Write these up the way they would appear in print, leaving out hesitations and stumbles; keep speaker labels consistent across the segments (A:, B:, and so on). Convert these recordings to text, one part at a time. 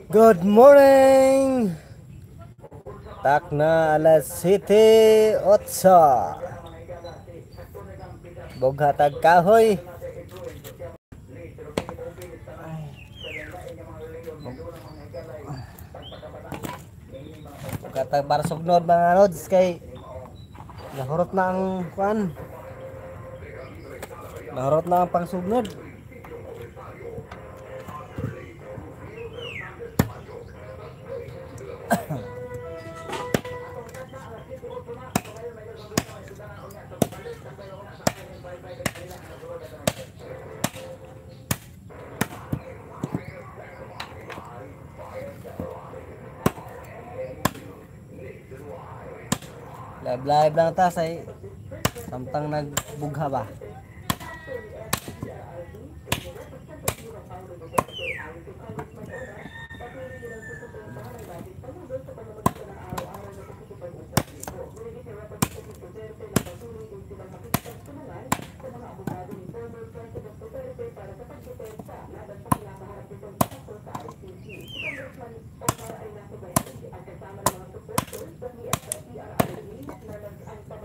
A: Good morning! Tak na alas 7:08. Bughatag kahoy. Bughatag para sugnod, mga lods, kay nahurot na ang kuan. Nahurot na ang pangsugnod. Live live lang ta say samtang nagbugha ba.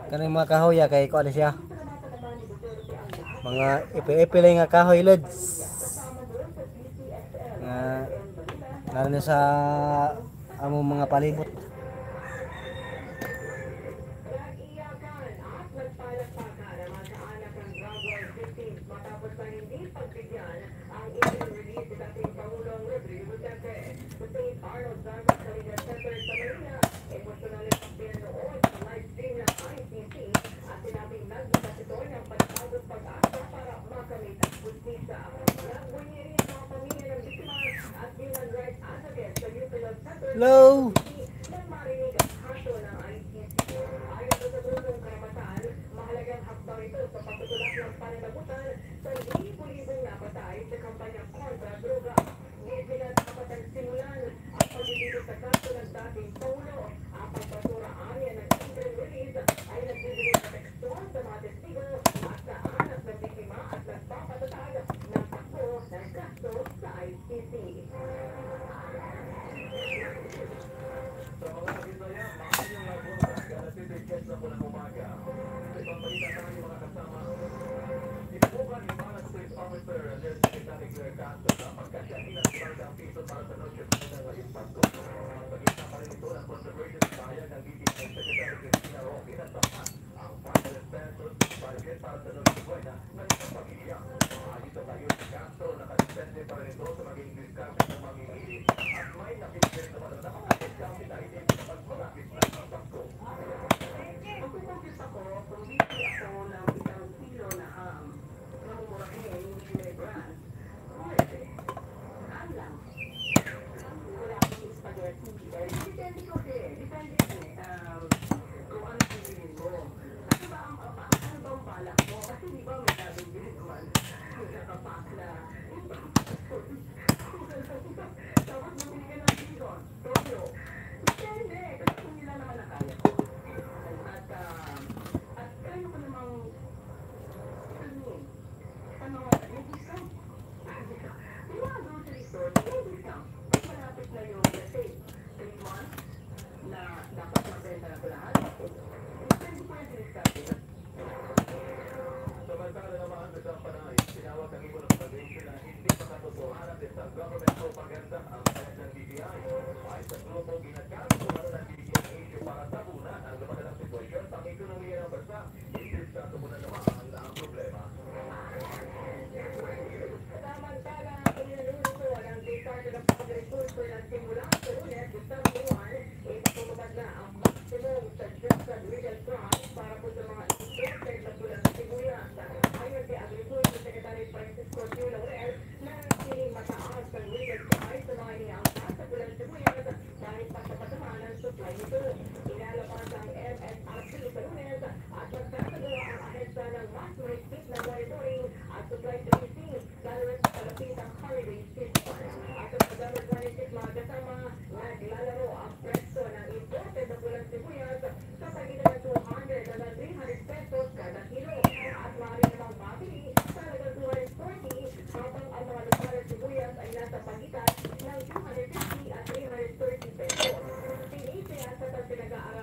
A: Kaning mga kahoy kay kuan siya. Mga ipi-ipi nga kahoy, lods. Nga naroon sa among mga palibot. Hello.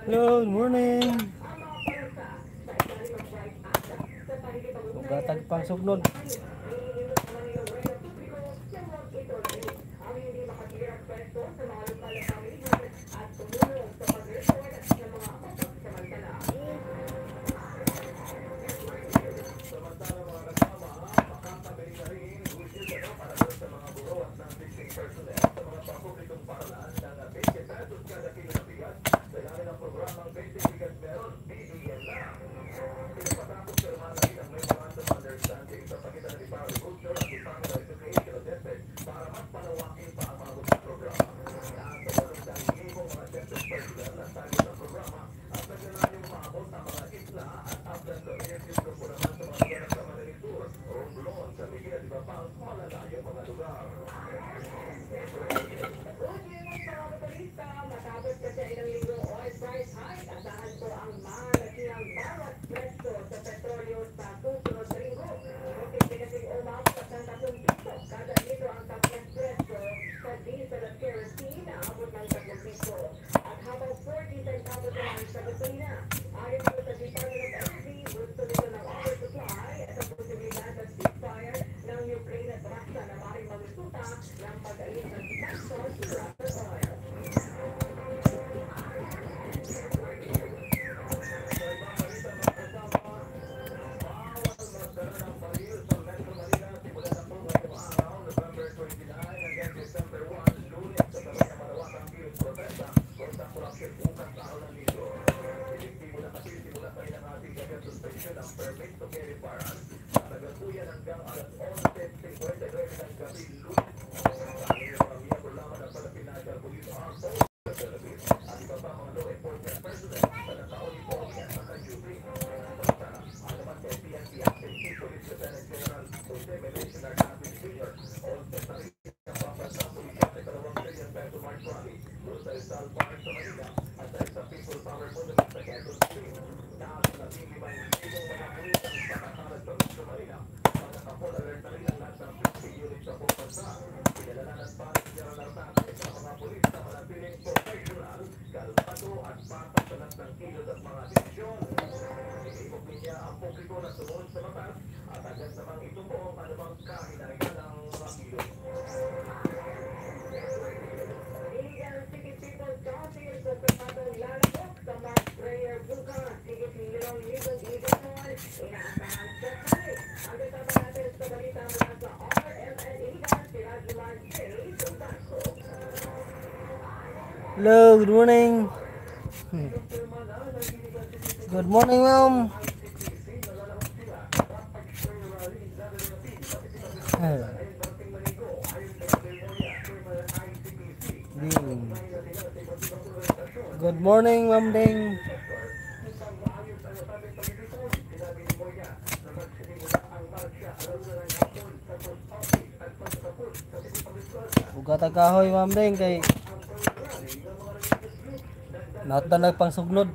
A: Hello, good morning. Bugatag pang sugnod. Hello, good morning. Good morning, ma'am. Ding. Good morning, Ma'am Ding. Bugatag kahoy, Ma'am Ding, kay Natdan pang sugnod.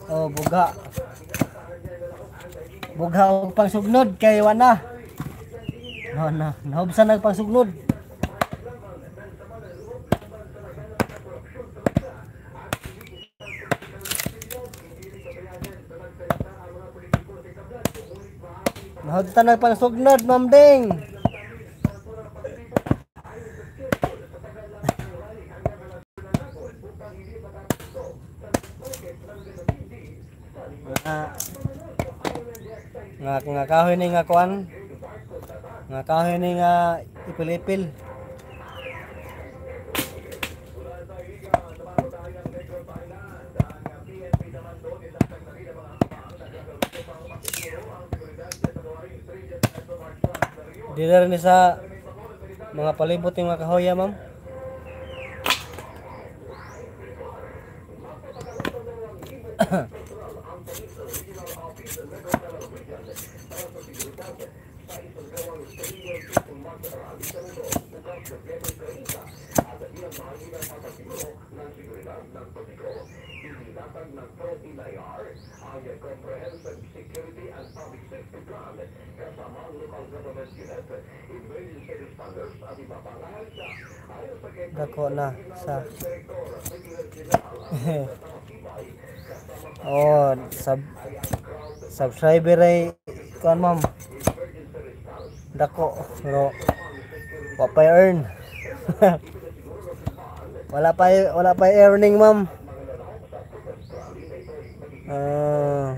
A: Oh, buga. Bugha og pangsugnod kay wana. Wana, nahubsan nag pangsugnod. Nahubsan nag pangsugnod, Ma'am Ding. Nga nga kahoy ni nga kuan. Nga kahoy ni nga ipil-ipil. Dito rin sa mga palibot ng mga kahoya, ma'am. Dako na sa oh, subscriber ay kuan, ma'am. Dako pero wa pa earn. Wala pa earning, ma'am. Ah.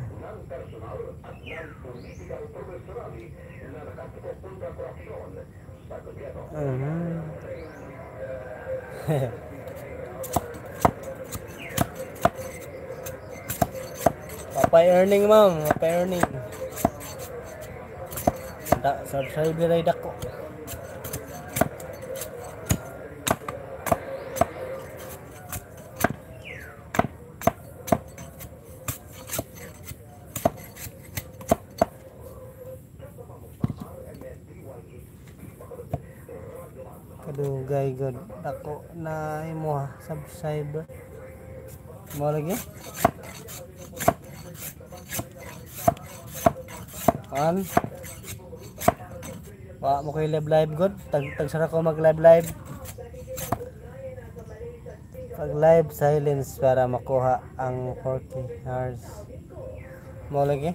A: Wa pa earning, ma'am, wa pa earning. Da, subscriber ay dako. Kadugay gud dako na imo ha, subscriber. Mo lagi? Kan? Wa mo kay live live god. Tag tagsara ko mag live live. Pag live, silence para makuha ang 40 hours. Mo lagi?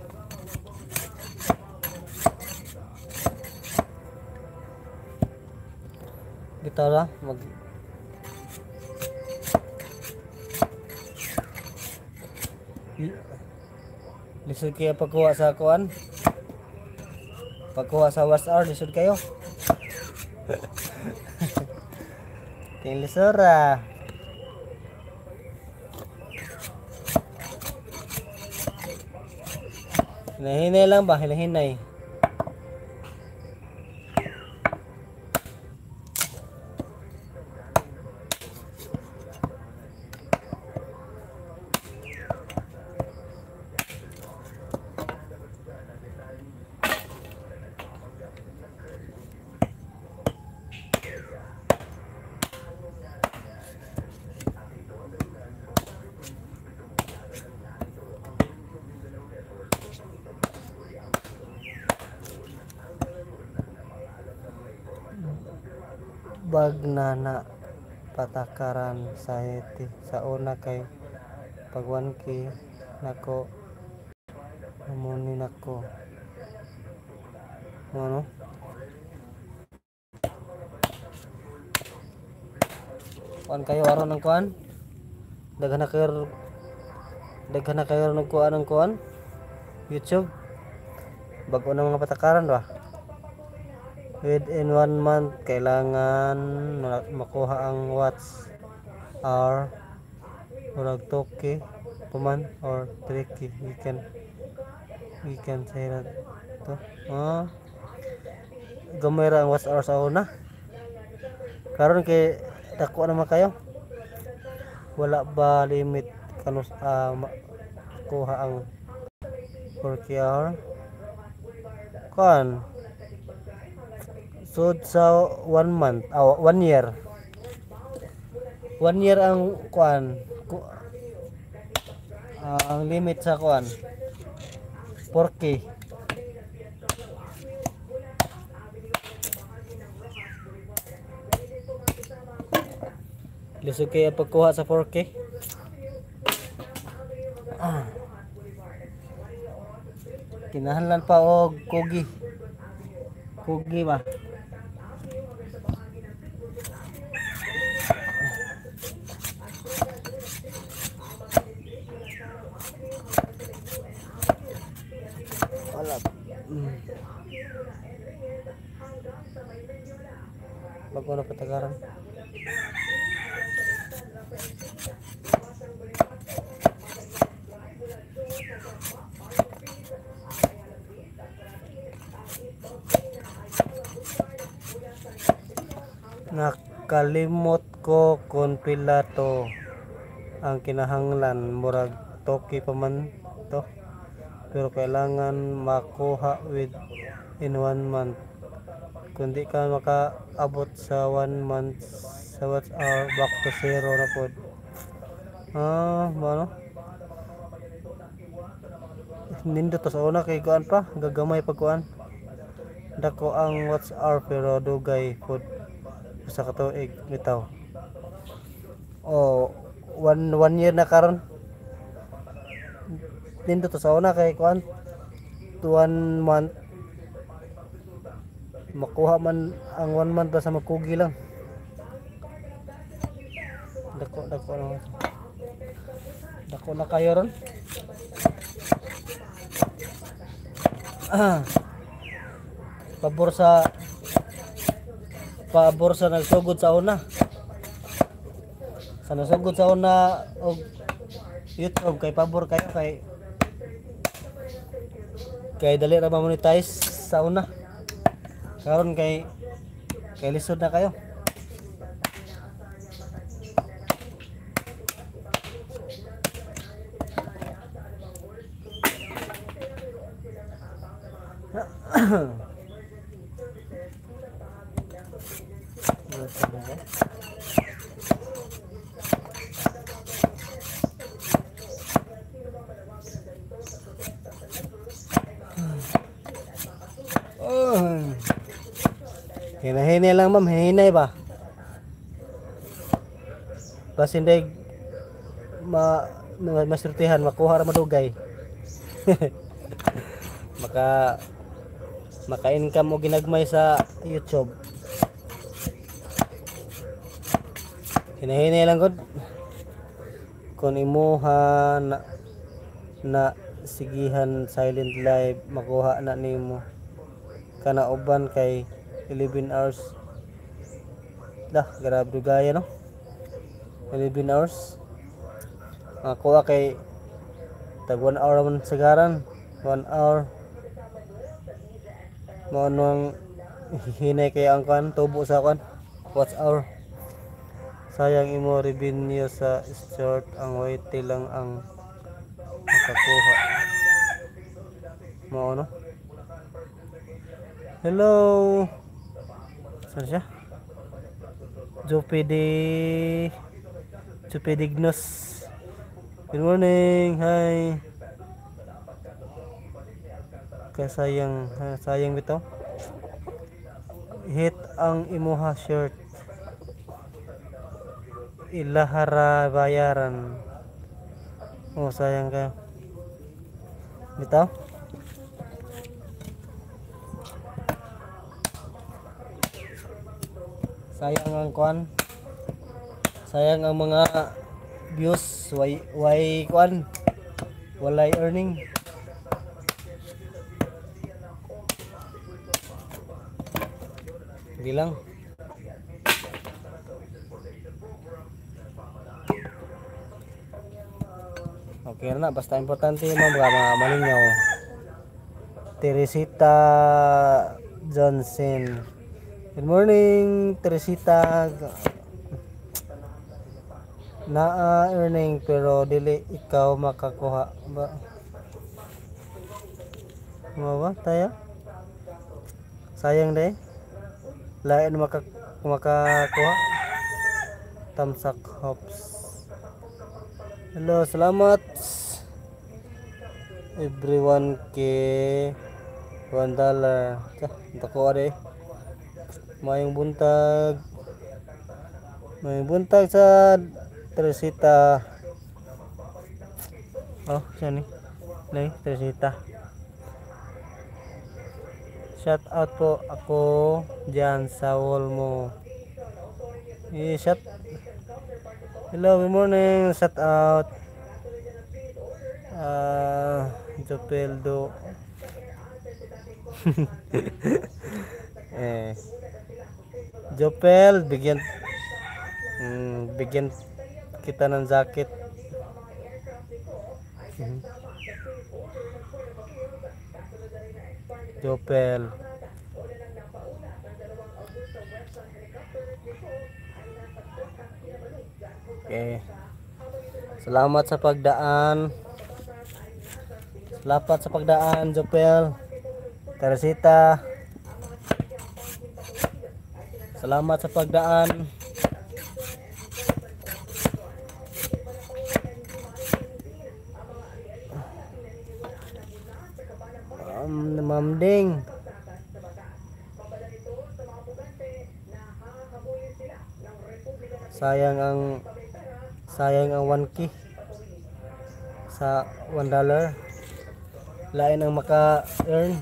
A: Gitara mag Lisod kaya pagkuha sa kuan. Pagkuha sa watch hour, lisod kayo. Kay lisora. Hinahinay lang ba? Hinahinay. Bag na na patakaran sa Haiti sa una kay pag 1K nako amo ni nako ano. Kuan kayo aron ang kuan, daghan na kayo nagkuan ng kuan YouTube, bago na mga patakaran ba. Within one month kailangan makuha ang watch hour, murag 2K pa man or 3K. We can say that to. Ah, gamay ra ang watch hour sa una, karon kay dako naman kayo. Wala ba limit kanus makuha ang 4K hour kuan? Sud sa one month, ah, one year, one year ang kuan ku, ang limit sa kuan, 4K. Lisod kaya pagkuha sa 4K. Ah. Kinahanglan pa og kugi kugi ba. Wala. Bago na patakaran. Nakalimot ko kung pila to ang kinahanglan, murag 2K pa man to. Pero kailangan makuha with in one month. Kung di ka makaabot sa one month sa watch hour, back to zero na pod. Ah, ano? Nindot to sa una kay kuan pa, gagamay pag kuan. Dako ang watch hour pero dugay pud, usa ka tuig bitaw. Oh, one year na karon. Nindot to sa una kay kuan, 1 month makuha man ang 1 month basta magkugi lang. Dako dako na, dako na kayo ron. Ah, pabor sa nagsugod sa una, sa nasugod sa una og YouTube kay pabor kayo kay kay dali ra ma-monetize sa una. Karon kay kay lisod na kayo. Oh. Hinahinay lang, ma'am, hinay ba? Basin day ma masurtihan makuha ra madugay. Maka maka-income og ginagmay sa YouTube. Hinahinay lang gud. Kung imuha na, na sigihan silent live, makuha na nimo. Kana uban kay 11 hours. Dah, grabe dugaya no. 11 hours. Makuha kay tag 1 hour man sagaran. 1 hour. Mao nang hinay kay ang kan tubo sa kan watch hour. Sayang imo revenue sa short, ang YT lang ang makakuha. Mao no. Hello. Saan siya? Jopedi Jopedignos. Good morning. Hi. Kasayang sayang bitaw. Hit ang imuha shirt. Ilahara bayaran. Oh, sayang kayo. Bitaw. Sayang ang kuan. Sayang ang mga views, way kuan. Walay earning. Hindi lang. Okay na, basta importante yung mga malingaw. Teresita Johnson. Good morning, Teresita. Naa earning pero dili ikaw makakuha ba? Mo ba tayo? Sayang day. Lain makakuha. Tamsak hops. Hello, salamat everyone ke $1. Dako are. Mayong buntag. Mayong buntag sa Teresita. Oh, siya ni. Nay, Teresita. Shout out po ako diyan sa wall mo. Eh, shout. Hello, good morning. Shout out. Jopeldo. Eh. Jopel, bigyan bigyan kita ng jacket. Jopel. Okay. Salamat sa pagdaan. Salamat sa pagdaan, Jopel. Teresita. Salamat sa pagdaan. Ma'am Ding. Sayang ang 1K sa $1. Lain ang maka-earn.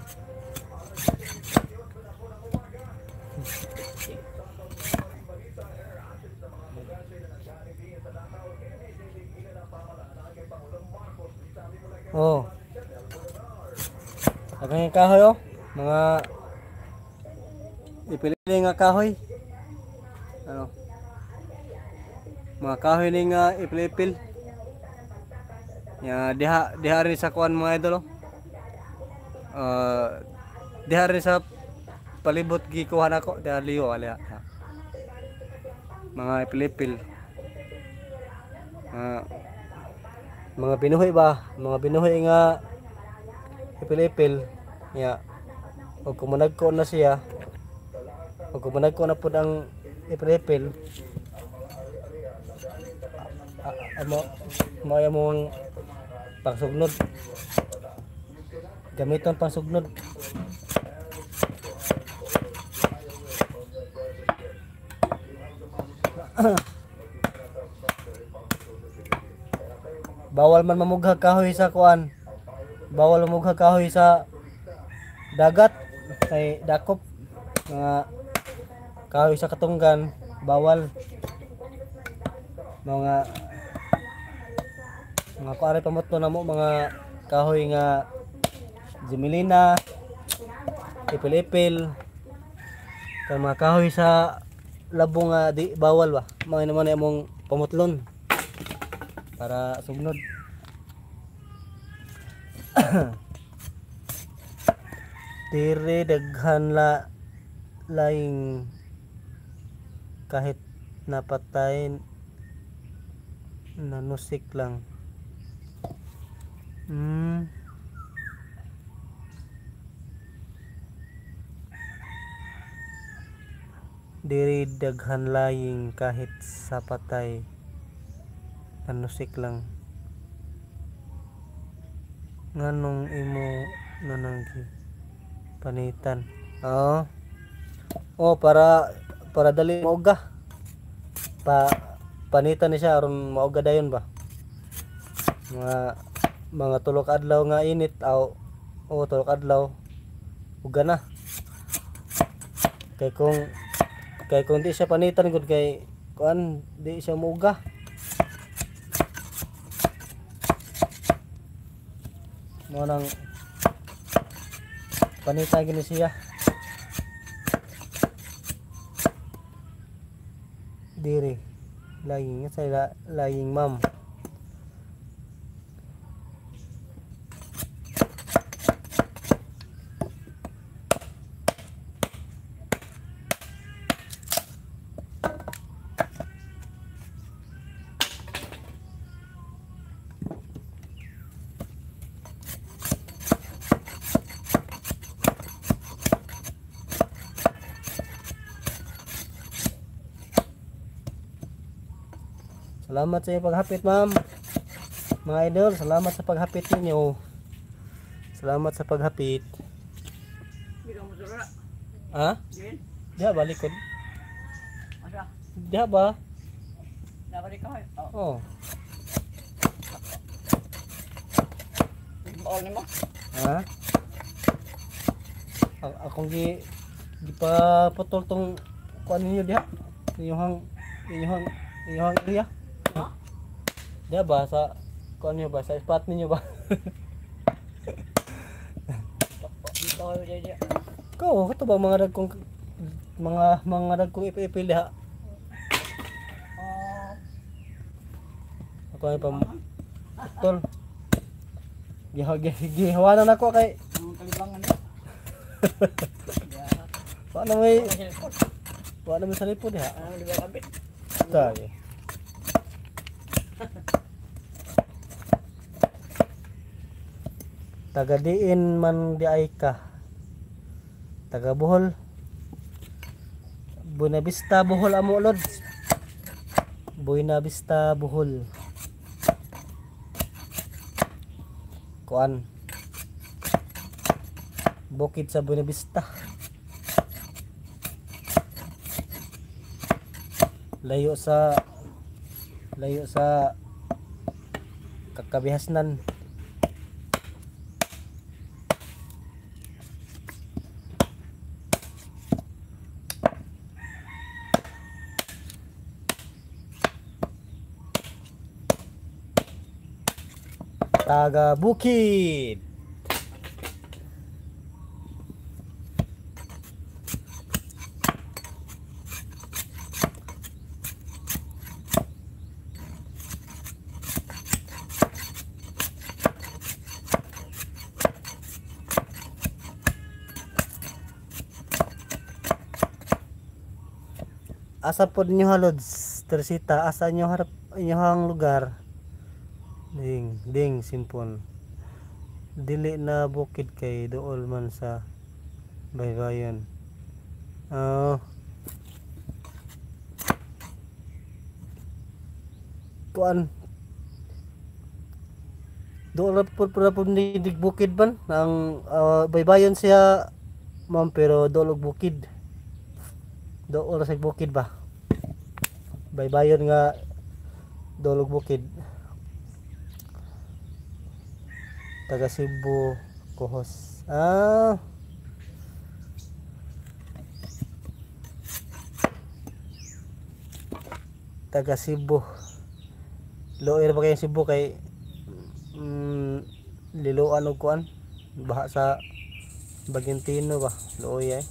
A: Oh. Daghang kahoy oh. Mga ipili nga kahoy. Ano? Mga kahoy ni nga ipil-ipil. Ya diha diha rin sa kuan, mga idol oh. Diha rin sa palibot gikuha nako diha liyo aliha. Mga ipil-ipil. Mga binuhi ba? Mga binuhi nga ipil-ipil. Ya. Og kung managko na siya, og kung managko na pud ang ipil-ipil, amo mo among pangsugnod. Gamiton pangsugnod. Bawal man mamugha kahoy sa kuan. Bawal mamugha kahoy sa dagat kay dakop. Mga kahoy sa katunggan bawal. Mga kuare pamutlo na mo mga kahoy nga Jimelina, ipil-ipil. Kay mga kahoy sa labong nga di bawal ba. Mga naman ay among pamutlon para sugnod. Dire daghan la laing kahit napatay nanusik lang. Diri daghan laing kahit sa patay nanusik lang. Nganong imo nananggi panitan? Oo. Oh, para dali mauga. Panitan ni siya aron mauga dayon ba. Mga tulo ka adlaw nga init aw o tulo ka adlaw uga na. Kay kung di siya panitan gud kay kuan di siya muuga. Mo nang panitan gini siya. Diri laing sa laing ma'am. Salamat sa iyong paghapit, ma'am. Mga idol, salamat sa paghapit ninyo. Salamat sa paghapit. Ha? Diha ba likod? Diha ba? Oh. Ha? Akong gipaputol tong kuan ninyo diha. Inyong area. Diha ba sa kuan niyo ba sa spot ninyo ba? Ko, kato ba mga dagkong mga dagkong ipil diha? Ako ay pamutol. Gihawanan ako kay
B: kalibangan niya.
A: Paano may salipod diha?
B: Ano di ba kabit?
A: Tayo. Taga diin man di ay ka. Taga Bohol. Buena Vista Bohol amo lods. Buena Vista Bohol. Kuan. Bukid sa Buena Vista. Layo sa kakabihasnan. Taga bukid. Asa pod ninyo halods, Teresita, asa inyo harap inyohang lugar? Ding, ding simpon. Dili na bukid kay duol man sa baybayon. Oh. Kuan. Duol ra pud ni bukid man ang baybayon siya ma'am, pero duol og bukid. Duol ra sa bukid ba? Baybayon nga duol og bukid. Taga Cebu, Kohos. Ah. Taga Cebu. Luoy ra ba kayo Cebu kay liloan og kuan baha sa Bagintino ba? Luoy ay.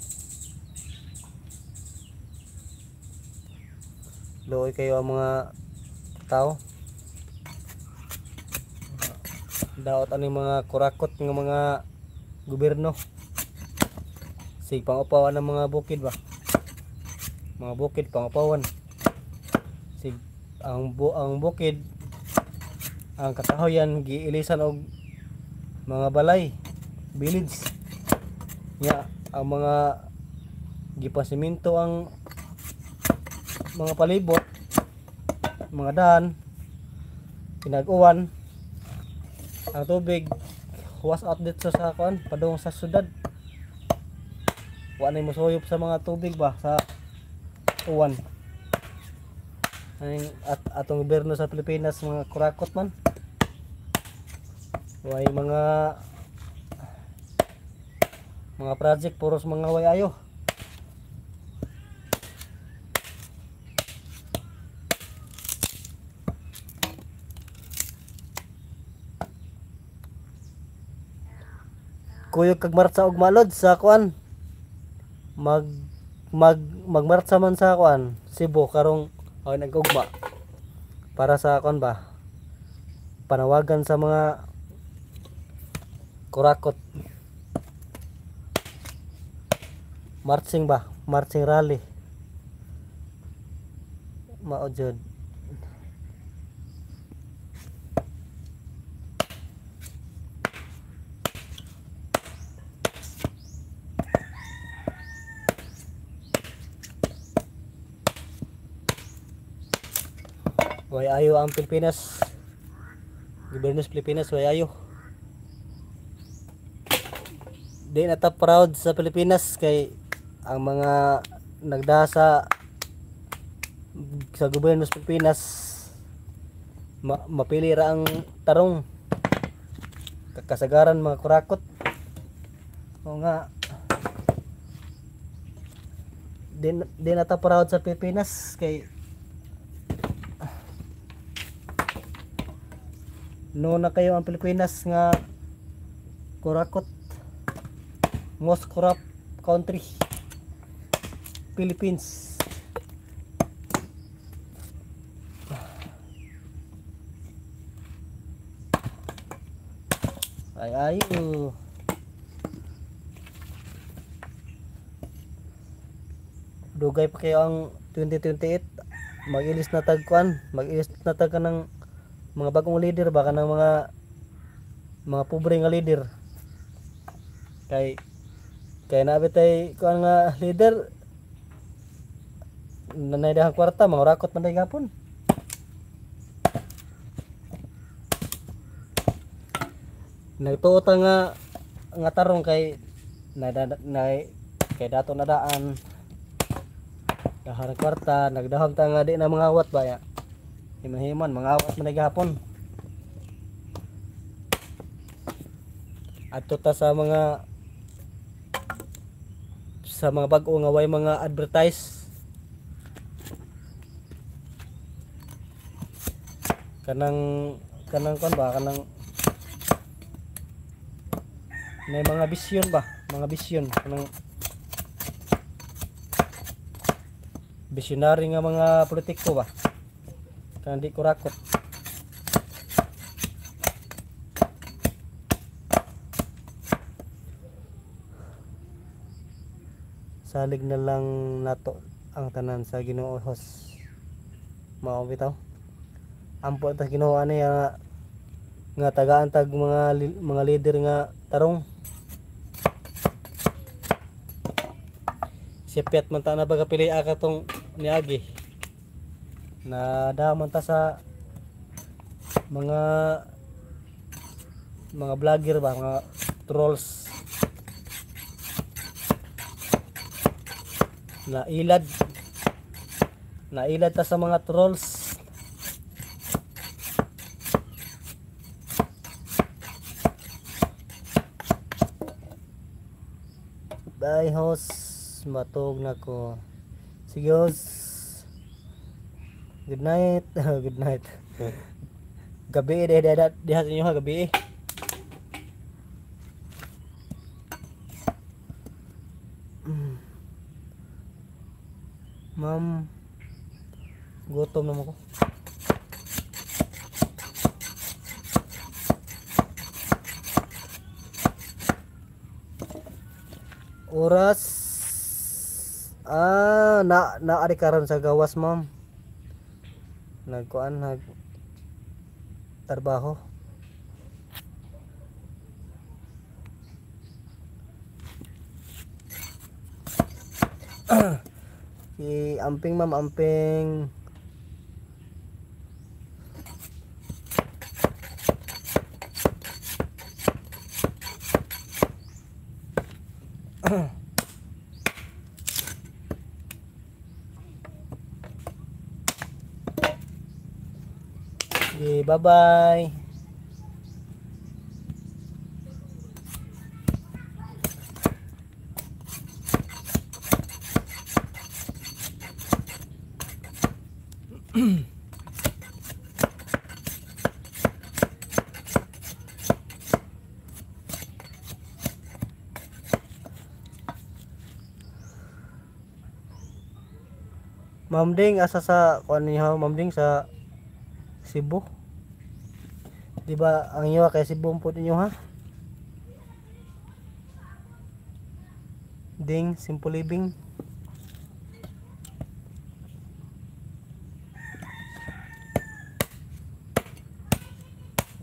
A: Luoy kayo ang mga tao. Daot aning mga kurakot nga mga gobyerno. Sig pangupawan ang mga bukid ba? Mga bukid pangupawan. Sig ang bukid, ang kakahuyan giilisan og mga balay, village. Nya ang mga gipasiminto ang mga palibot, mga daan, pinag-uwan ang tubig wash out dito sa kuan padung sa syudad. Wa nay mosuyop sa mga tubig ba sa uwan. Ang at atong gobyerno sa Pilipinas mga kurakot man. Way mga project puros mga way ayo. Kuyog kag martsa og malod sa kuan. Mag mag magmartsa man sa kuan Cebu karong ay nagugma para sa kuan ba, panawagan sa mga kurakot. Marching ba, marching rally mao jud. Way ayo ang Pilipinas. Gobyerno sa Pilipinas way ayo. Di na ta proud sa Pilipinas kay ang mga nagdasa sa gobyerno sa Pilipinas mapili ra ang tarong kasagaran mga kurakot. O nga di na ta proud sa Pilipinas kay no na kayo ang Pilipinas nga kurakot, most corrupt country, Philippines. Ay ayo. Dugay pa kayo ang 2028, mag-ilis na tag kuan, mag-ilis na tag kanang mga bagong leader ba, kanang mga pobre nga leader. Kay nabi tay kuan nga leader nanay dahang kwarta, mga rakot man day gapon. Nagtuo ta nga tarong kay na kay dato na daan. Dahon ang kwarta, nagdahom ta nga di na mga awat ba ya. Himan-himan, mga awat man gihapon. Adto ta sa mga bag-o nga way mga advertise. Kanang kanang kon ba, kanang may mga bisyon ba, mga bisyon kanang visionary nga mga politiko ba, kanang di kurakot. Salig na lang nato ang tanan sa Ginoo host. Mao bitaw. Ampo ta Ginoo ani nga tagaan tag mga leader nga tarong. Sipiat man ta na baga pili ka tong niagi. Na daman ta sa mga vlogger ba, mga trolls. Nailad. Nailad ta sa mga trolls. Bye host, matug na ko. Sige host. Good night. Good night. Gabi eh, diha diha sa inyo ha, gabi eh. Ma'am, gutom naman ko. Oras na naari karon sa gawas ma'am. Nagkuan nag trabaho. Si amping ma'am, amping. Okay, bye-bye. Ma'am Ding, asa sa kuan niyo Ma'am Ding sa Cebu? Di ba ang inyo kay Cebu po ninyo ha? Ding, simple living.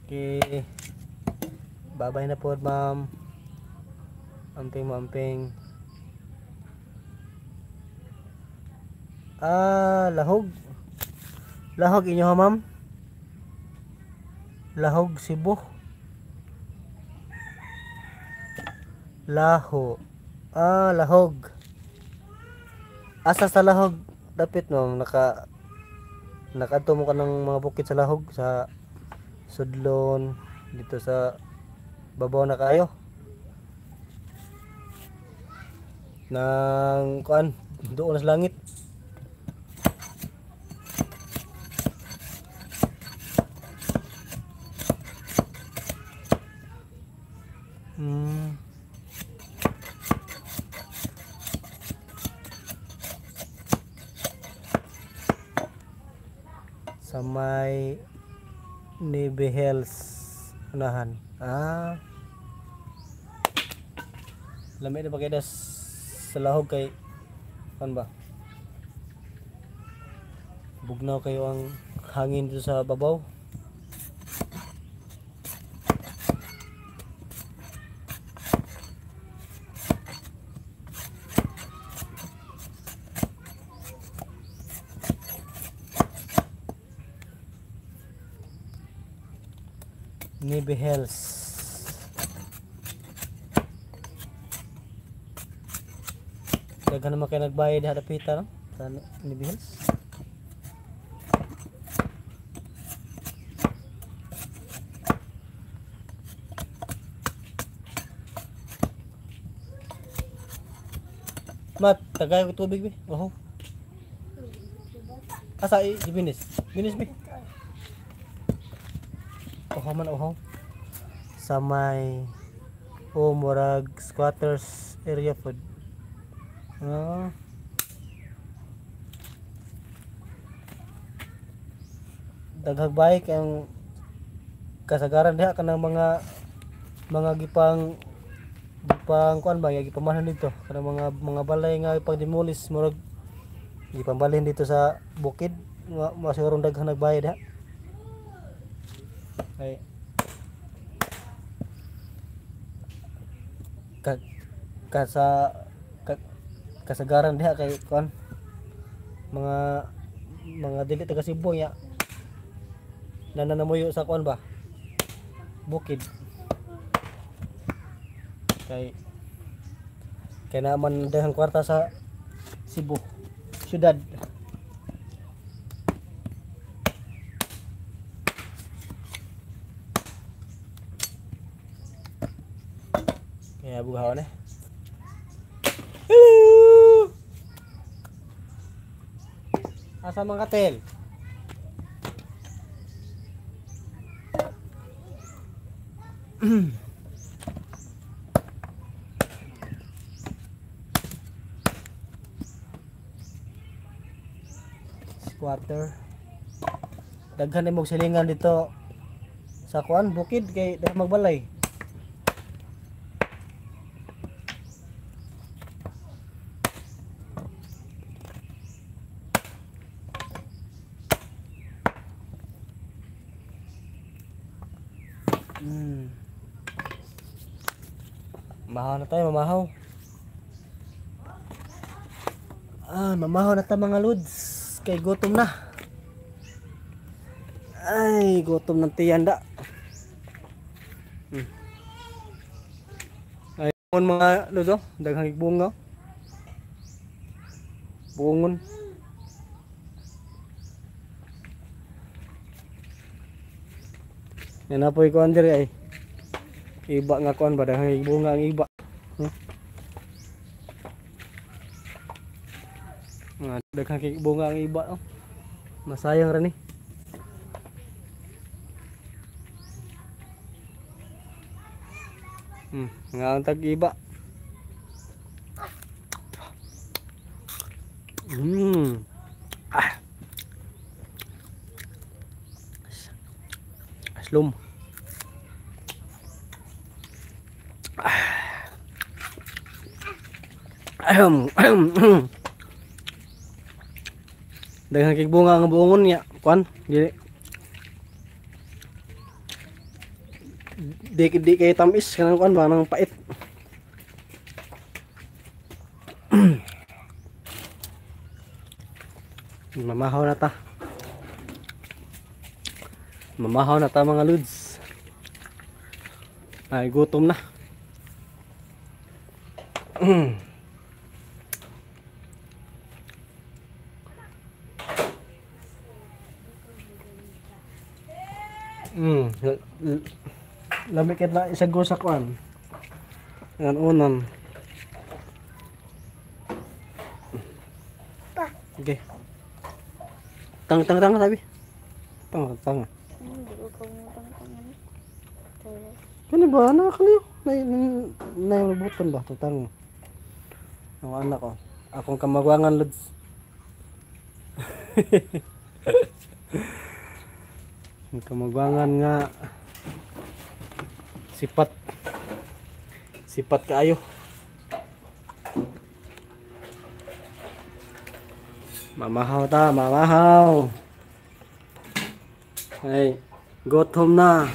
A: Okay. Bye-bye na po, ma'am. Amping mo, amping. Ah, lahog. Lahog inyo ha, ma'am? Lahog, Cebu. Laho. Ah, lahog. Asa sa lahog? Dapit, ma'am. Nakaadto mo ka ng mga bukid sa lahog, sa Sudlon, dito sa babaw na kayo. Nang kuan, doon sa langit. Sa may Nibihels unahan. Ah. Lamig na ba kayo sa lahog kay kan ba? Bugnaw kayo ang hangin dito sa babaw. Nibihels. Daghan naman kayo nagbayad ha dapita, no? Sa Nibihils. Mat, tagay ko tubig be. Oho. Asa i binis? Binis be. Oho man oho. Sa may o murag squatters area food. Ah. Daghag bike ang kasagaran diha kanang mga mga gipang gipang kuan ba gipamahan dito kanang mga mga balay nga ipang demolish murag gipambalhin dito sa bukid nga masigurong daghang nagbayad diha. Ay ka, kasa ka, kasagaran diha kay kuan mga mga dili taga Cebu nya nananamuyo sa kuan ba bukid kay kay naman daghang kwarta sa Cebu syudad. Kaya buhaw na. Hello. Asa man katel? Squatter. Daghan imong silingan dito sa kuan bukid kay dahil magbalay. Mahaw na tayo, mamahaw. Ah, mamahaw na ta mga lods. Kay gutom na. Ay, gutom ng tiyanda. Ay, mga lods oh, daghang bunga. Bungon. Yan na po ikuan diri ay. Iba nga kuan ba daghang bunga ang iba. Mga daghang bunga ang iba oh. Masayang ra ni. Nga ang tag-iba. Ah. Aslom. Ahem, ahem. Daghang kay bunga ang buongon niya, kuan, dili. Di di kay tamis kanang kuan ba nang pait. Mamahaw na ta. Mamahaw na ta mga lods. Ay gutom na. Lamig na isago sa kuan. Yan unan.
B: Pa.
A: Okay. Tang tang tang sabi. Tang tang.
B: Hindi ko tang tang.
A: Kani ba na kaniyo? Nay nay buton ba tang. Ang anak ko. Akong kamagwangan lods. Ang kamagwangan nga sipat. Sipat kaayo. Mamahaw ta, mamahaw. Ay, gutom na.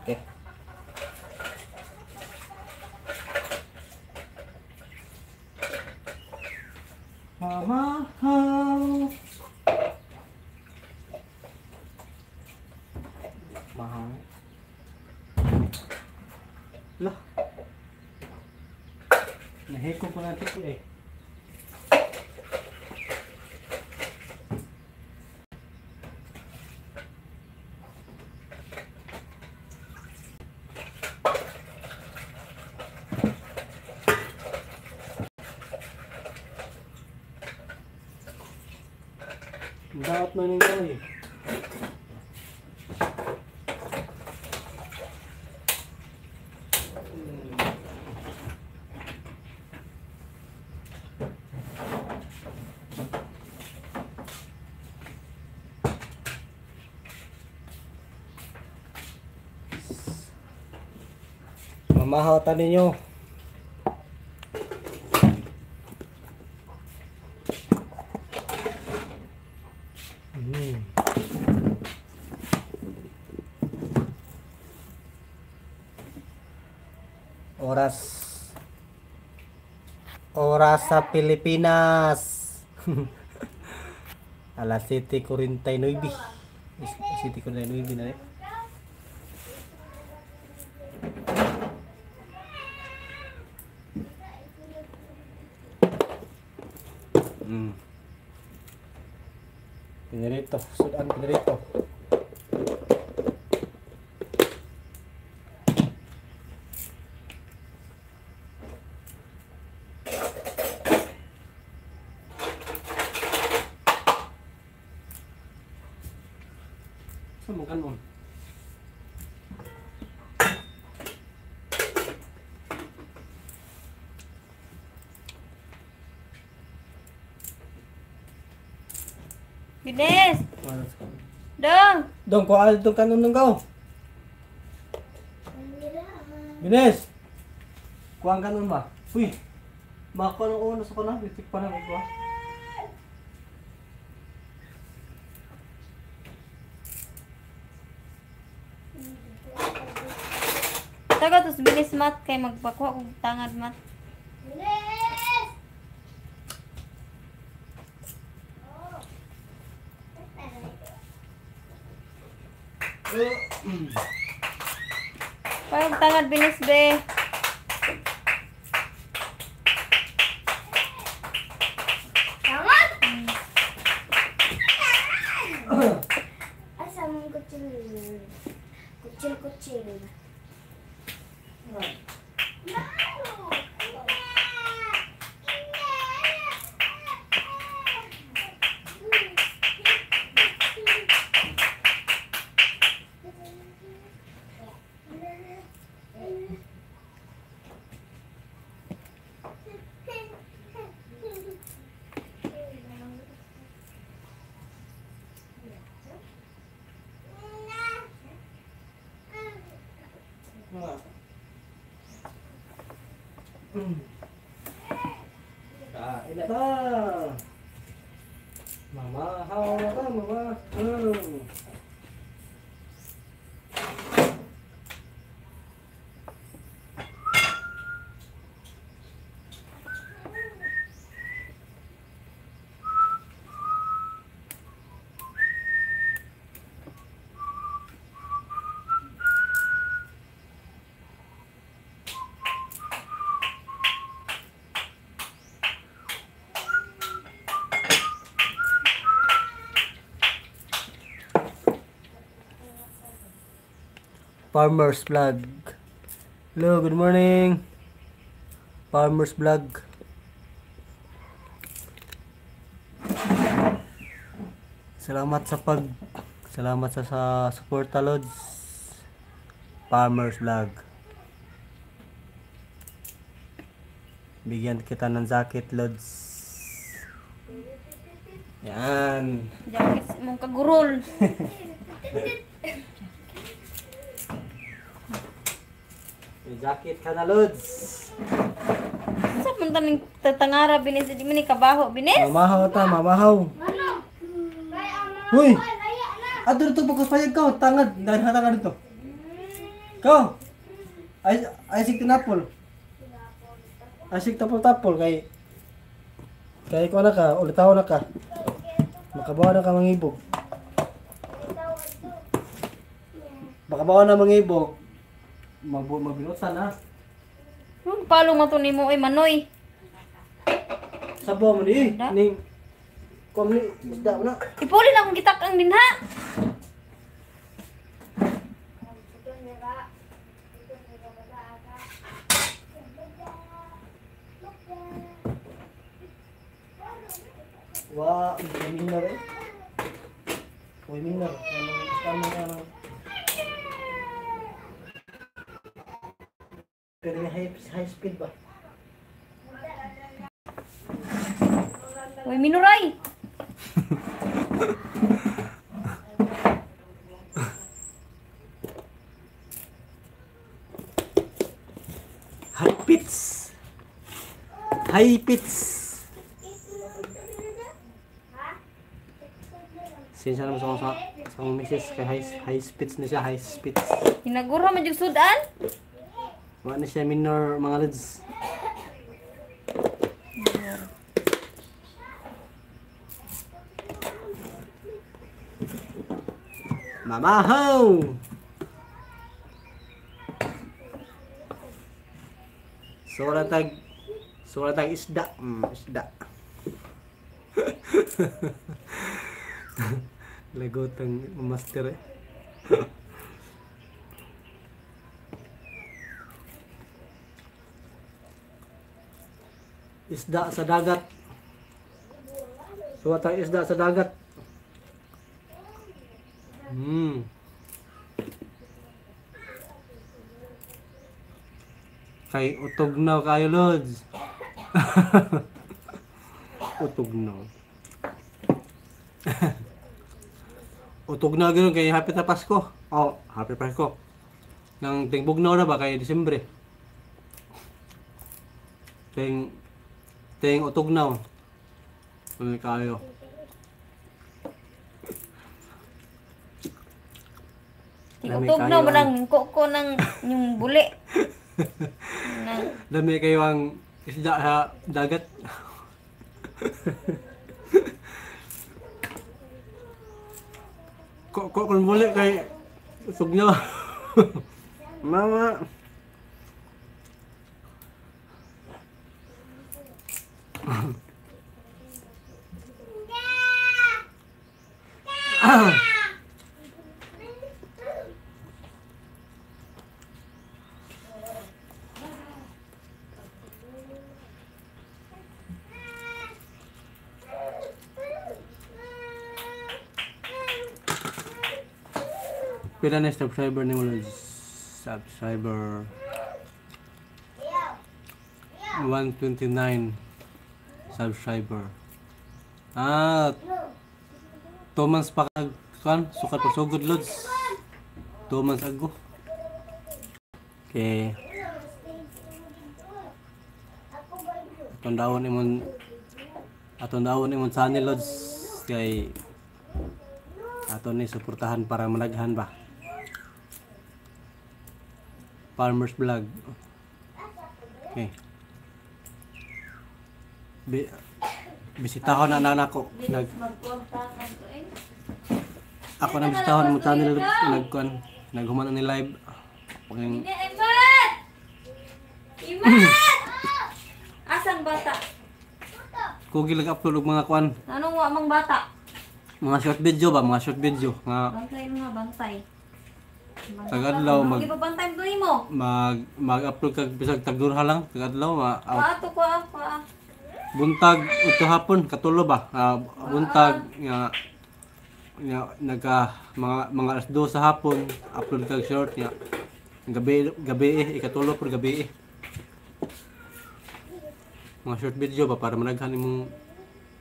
A: Okay. Mamahaw. Mahaw. Lah. Nahiko ko natin eh. Daot na ninyo eh. Mamahaw ta ninyo. Oras. Oras sa Pilipinas. Alas 7:49. 7:49 na eh. Pinirito, sudan pinirito. Sa mga kanon.
B: Bilis! Dong!
A: Dong, kuha itong kanon dong kao. Bilis! Kuha ang kanon ba? Uy! Makakuha ng uno sa kuna. Bitik pa na kuha.
B: Taga tos bilis mat kay magpakuha kog tangad mat.
C: Bilis!
B: Pag tangad bilis be.
C: Tama? Asa mong kutsil? Kutsil, kutsil.
A: Kain na ta. Mamahaw na ta, mama. Farmers Vlog. Hello, good morning. Farmers Vlog. Salamat sa salamat sa suporta, Lods. Farmers Vlog. Bigyan kita ng jacket, Lods. Yan.
B: Jacket mong kagurol.
A: May jacket ka na, Lods.
B: Sa man taning tatangara binis di man ni kabaho binis.
A: Mamahaw ta, mamahaw. Uy! Ato dito pagkaspayag ka, tangad. Dahil hatangad dito. Ko! Ay, ay sig tinapol. Ay sig tapol-tapol kay kay ko na ka, ulitaw na ka. Makabawa na ka mangibog. Makabawa na mangibog. Magbinutan ha.
B: Anong palong man to nimo oy manoy?
A: Sabaw man eh. Ning kuam ni isda na.
B: Ipuli na akong gitak-ang din ha.
A: Wa, minor eh. Uy, minor. Ano, pero may high speed ba?
B: Uy, minuray!
A: High pitch! High pitch! Sinsya naman sa akong misis kay high speeds na siya, high speeds.
B: Hinagura man jud sudan.
A: Wa na siya minor mga lods. Mamahaw! So wala tag isda. Isda. Lagot ang master eh. Isda sa dagat. So wala tag isda sa dagat. Kay utog na kayo, Lods. Utog na. Utog na gano'n kay happy na Pasko. Oh, happy Pasko. Nang tingbugnaw na ba kay Disyembre? Ting utog na. Ano kayo?
B: Utog na walang koko ng yung buli.
A: Dami kayo ang isda sa dagat. Ko kung buli kay utog na. Mama. Pila na subscriber ni mo? Subscriber 129 subscriber. 2 months pa kag kan sukat pasugod lods. 2 months ago. Okay. Atong dawon imong channel lods kay ato ni suportahan para malaghan ba. Farmers Vlog. Okay. Bisitahon na anak ko. Ako na bisitahon mo channel nagkuan naghuman ni live. Okay.
B: Imat! Imat! Asang bata?
A: Kugi lang upload og mga kuan.
B: Anong wa mang bata?
A: Mga short video ba, mga short video nga.
B: Bantay mga bantay.
A: Tagadlaw mag mag-upload kag bisag tagdurha lang, tagadlaw ma.
B: Ato ko ah.
A: Buntag udto hapon katulo ba? Buntag nga naga mga alas 2 sa hapon upload kag short nga. Gabi ikatulo por gabi. Mga short video ba para managhan imong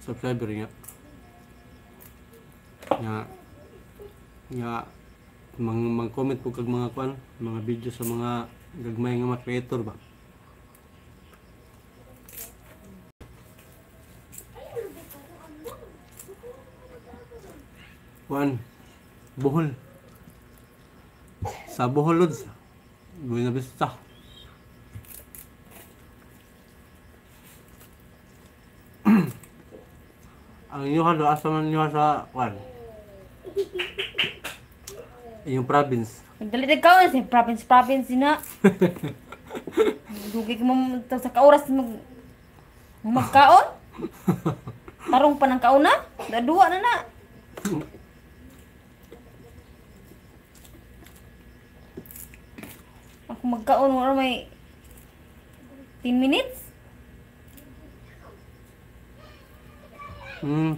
A: subscriber nga. Nga mang-comment po kag mga kuan, mga video sa mga gagmay nga mga creator ba. Kuan Bohol. Sa Bohol lods. Buena Vista. Ang inyo do asa man inyo sa kuan. Iyong province.
B: Nagdali na kaon sa province province na. Dugay ka mo sa kaoras magkaon. Tarong pa ng kauna, duwa na na. Ako magkaon wala may 10 minutes.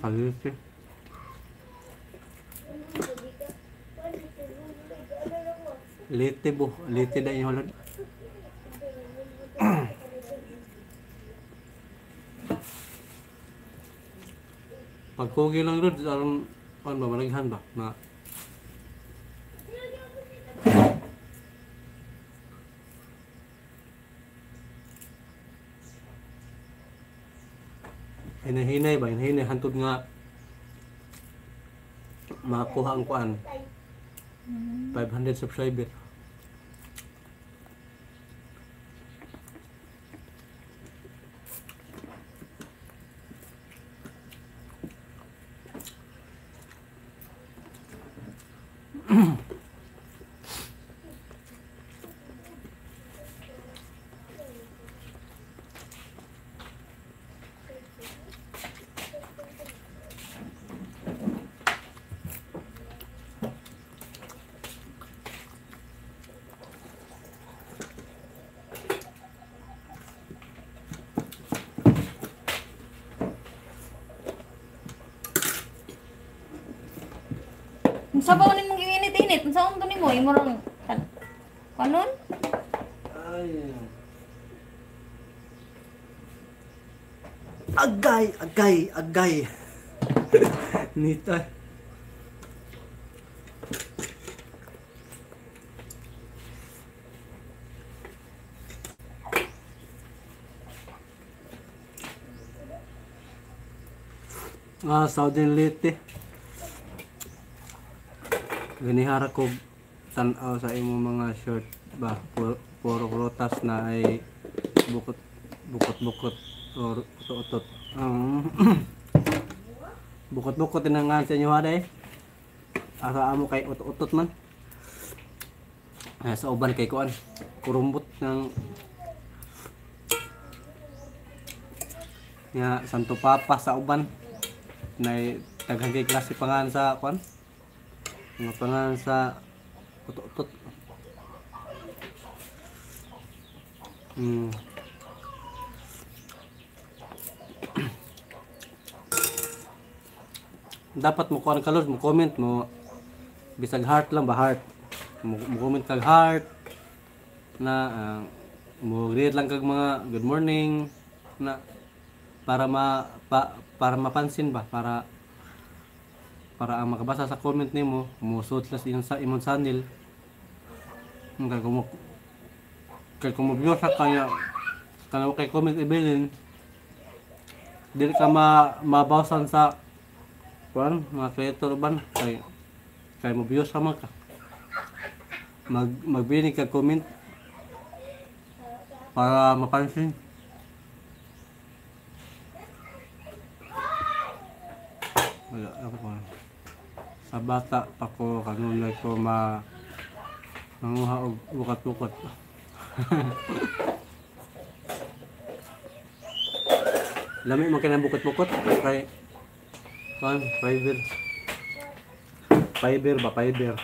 A: Kalite. Lite bo, lite na inyo holod. Pagkugi lang rod, aron ano ba malaghan ba na hinahinay ba, hinahinay hantod nga makuha ang kuan 500 subscriber.
B: Sabaw ni mong init-init, unsa to nimo imo rang kanon?
A: Ay. Agay, agay, agay. Nita. Ah, Southern Leyte. Ganihara ko tan-aw sa imong mga short ba, puro rotas na ay bukot bukot bukot or utot-utot. Bukot-bukot tinangan sa inyo haday. Asa amo kay utot-utot man. Sa uban kay kuan, kurumbot ng nga Santo Papa sa uban. Nay daghang kay klase pangan sa kuan. Mga pangalan sa utot-utot. Dapat mo kuan ka Lord, mo comment mo bisag heart lang ba, heart. Mo comment kag heart na mo greet lang kag mga good morning na para para mapansin ba, para ang makabasa sa comment nimo, musuot sila sa imong channel. Kay kung sa kanya kana kay comment ibilin, dili ka mabawasan sa kuan mga creator ban kay mo views ka man ka. Magbini ka comment para mapansin. Wala ako pa. Sa bata pa ko kanunay ko manguha og bukat-bukot. Lami man kay bukot-bukot kay kuan fiber. Fiber ba, fiber.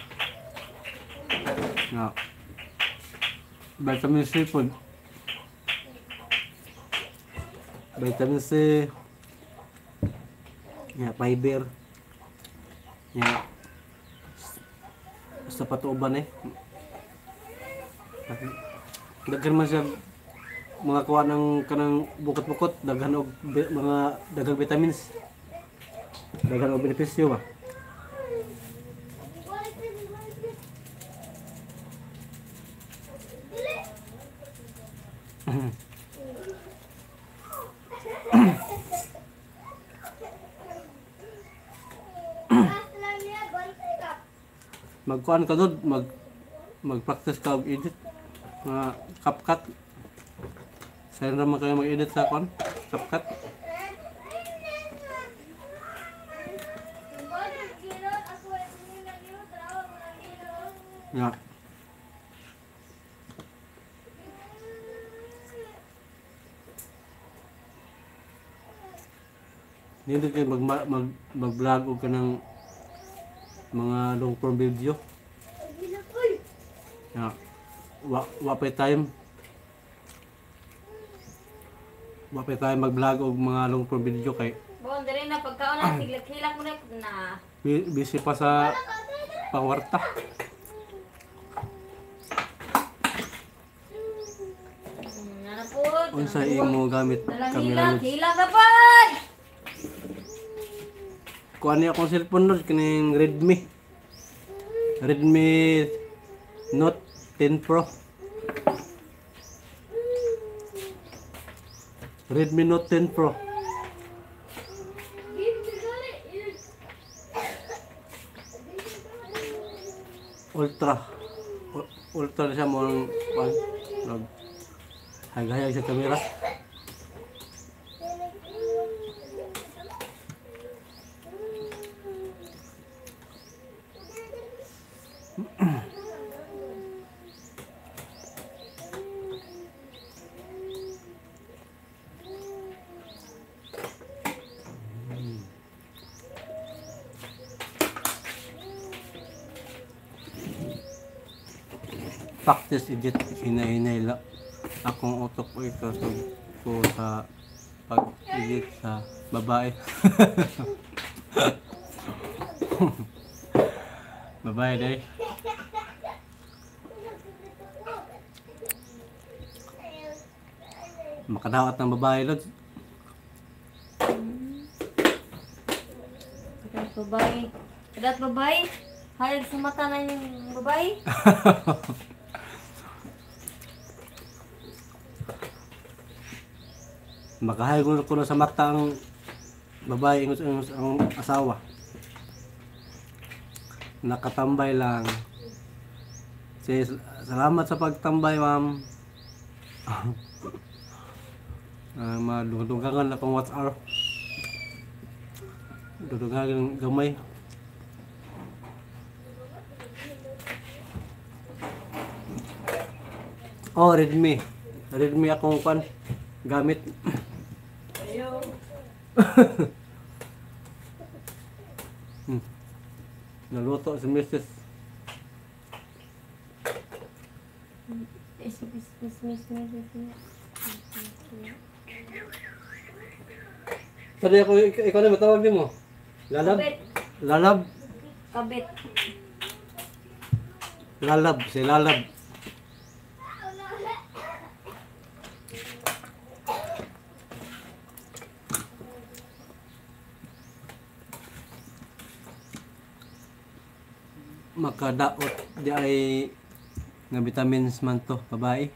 A: Nga. Vitamin C po. Vitamin C. Nga fiber. Nga. Sa patuban eh. Daghan man siya mga kuha ng kanang bukot-bukot, daghan og mga daghang vitamins. Daghan og benepisyo ba. Magkuan ka doon, mag-practice ka og edit. Mga CapCut. Sayon ra man kayo mag-edit sa kuan, CapCut. Ya. Nindot kay mag-vlog og kanang mga long form video. Ya. Wa pa time. Wa pa time mag-vlog og mga long form video kay
B: Bon, diri na pagkaon na siglak-hilak mo na na.
A: Busy pa sa pangwarta.
B: Nana po.
A: Unsa imo gamit camera
B: Hilak,
A: Lods?
B: hilak na pod.
A: Kuan niya akong cellphone Lods kining Redmi. Redmi Note 10 Pro. Redmi Note 10 Pro. Ultra. Ultra na siya mo ang kuan. Nag hayag sa kamera. Practice edit hinay-hinay la akong utok ko ikasog ko sa pag-edit sa babae. Babae day. Makadawat ng babae Lods.
B: Kadat babae. Kadat babae. Hayag sa mata na yung babae.
A: Makahayag ko na sa mata ang babae ang asawa. Nakatambay lang. Say, salamat sa pagtambay, ma'am. Madunggangan akong WhatsApp. Dudungan gamay. Oh, Redmi. Redmi akong kwan gamit. Naluto si Mrs. Sabi ako, ikaw na matawag din mo. Lalab?
B: Kabit.
A: Lalab?
B: Kabit.
A: Lalab, si Lalab. Makadaot di ay nga vitamins man to, babae.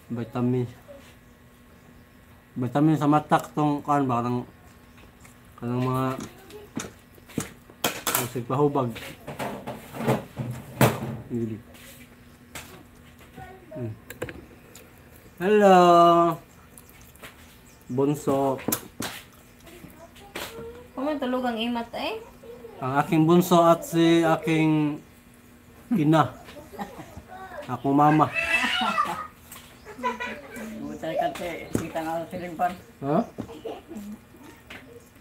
A: Vitamin. Vitamin sa matak tong kan ba kanang kanang mga sigpahubag. Hindi. Hello. Bunso.
B: Kuman tulog ang imat eh.
A: Ang aking bunso at si aking ina. Akong mama.
D: Butay kante, kita nga sa silimpan.
A: Ha?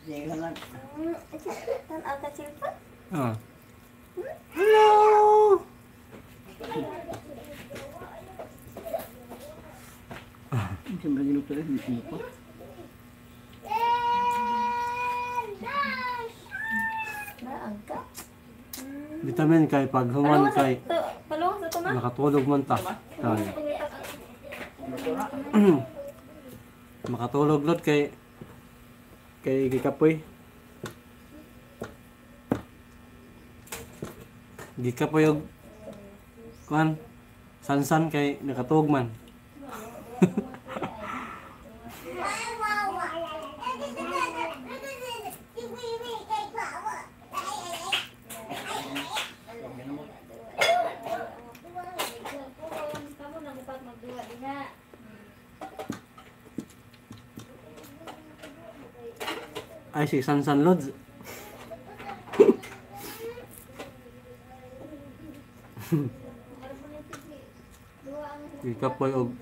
D: Sige ka lang.
C: Tan-aw ka cellphone?
A: Ah. Hello.
D: Siyempre ginuto rin, hindi ko.
C: Naang ka?
A: Vitamin kay pag human kay
B: Paluwang sa tuma.
A: makatulog man ta. Ay. Makatulog lot kay kay gikapoy. Gikapoy og kuan sansan kay nakatuog man.
B: Kamu nang upat magduha diha.
A: Ay si Sansan Lods. Gikapoy og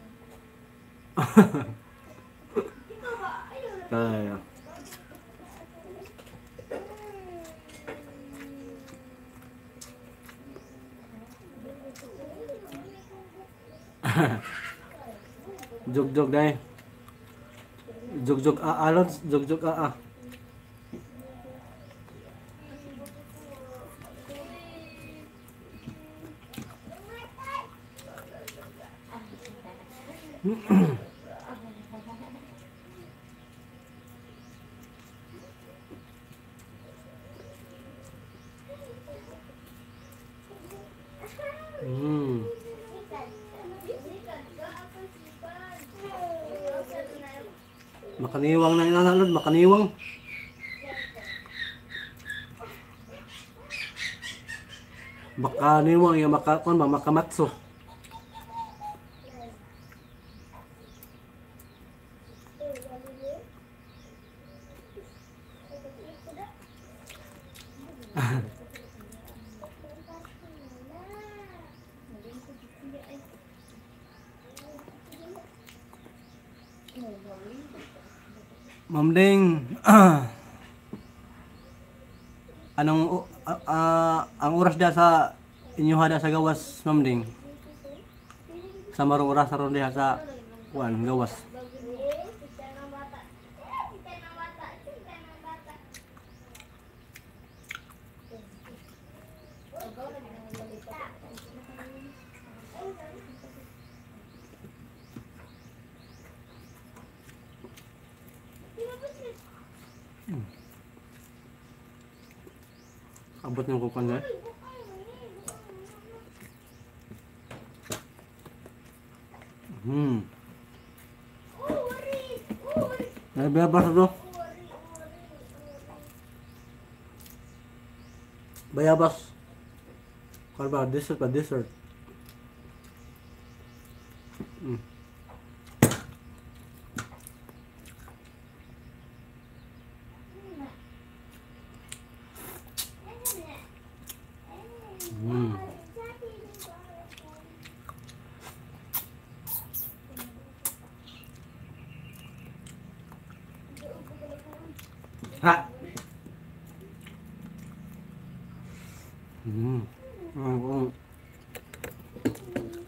A: kaya. Jog-jog dai. Jog-jog a lods, jog-jog a. Makaniwang na inanalod, makaniwang. Makaniwang yung makakon ba, makamatso. Ma'am Ding, anong ang oras diha sa inyo hada sa gawas, Ma'am Ding? Sa marong oras aron diha sa kuan gawas. Abot ng kukan na. Bayabas to. Bayabas. Kalba, dessert pa, dessert. Ha.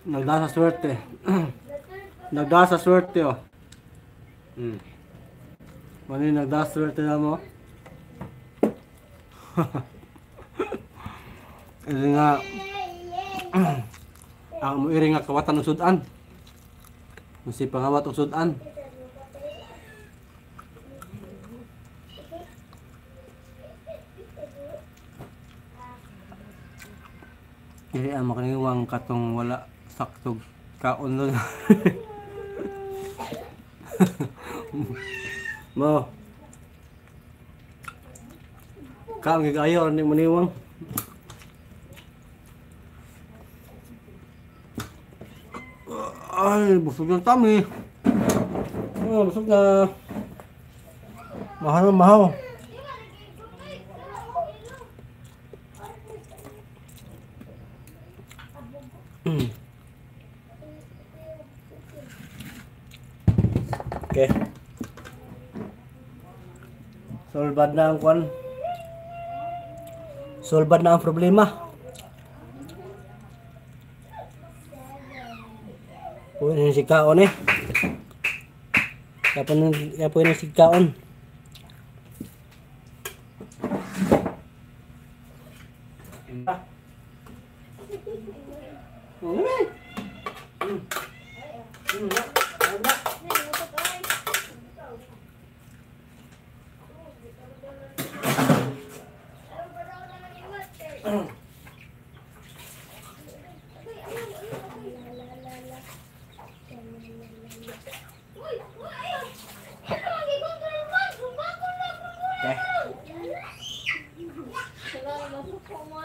A: Nagda sa swerte. Nagda sa swerte oh. Ano yung nagda sa swerte na mo? Iri nga ang iri nga kawatan ng sudan. Masi pangawat og sudan. Dili ang makaniwang katong wala saktog kaon nun. Mo. Kaon gid ayo ni maniwang. Ay, busog na tami. Oh, busog na. Mahal na mahaw. Okay. Solbad na ang kwan. Solbad na ang problema. Puwede na si kaon eh. Kaya puwede na si kaon.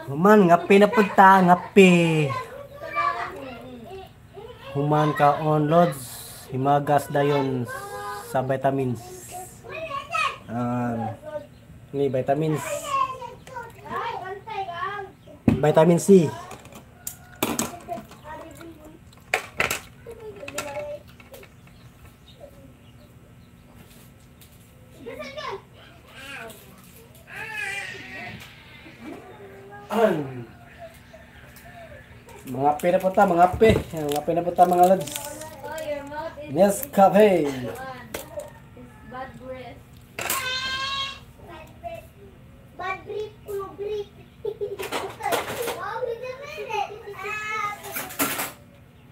A: Human, ngapi na punta, ngapi. Human ka on lods, himagas dayon sa vitamins. Ni vitamins. Vitamin C. Mga pe na punta, mga pe. Mga pe na punta mga lods. Yes, kape.
B: Bad breath.
C: Bad breath, blue breath. Oh, wait a minute.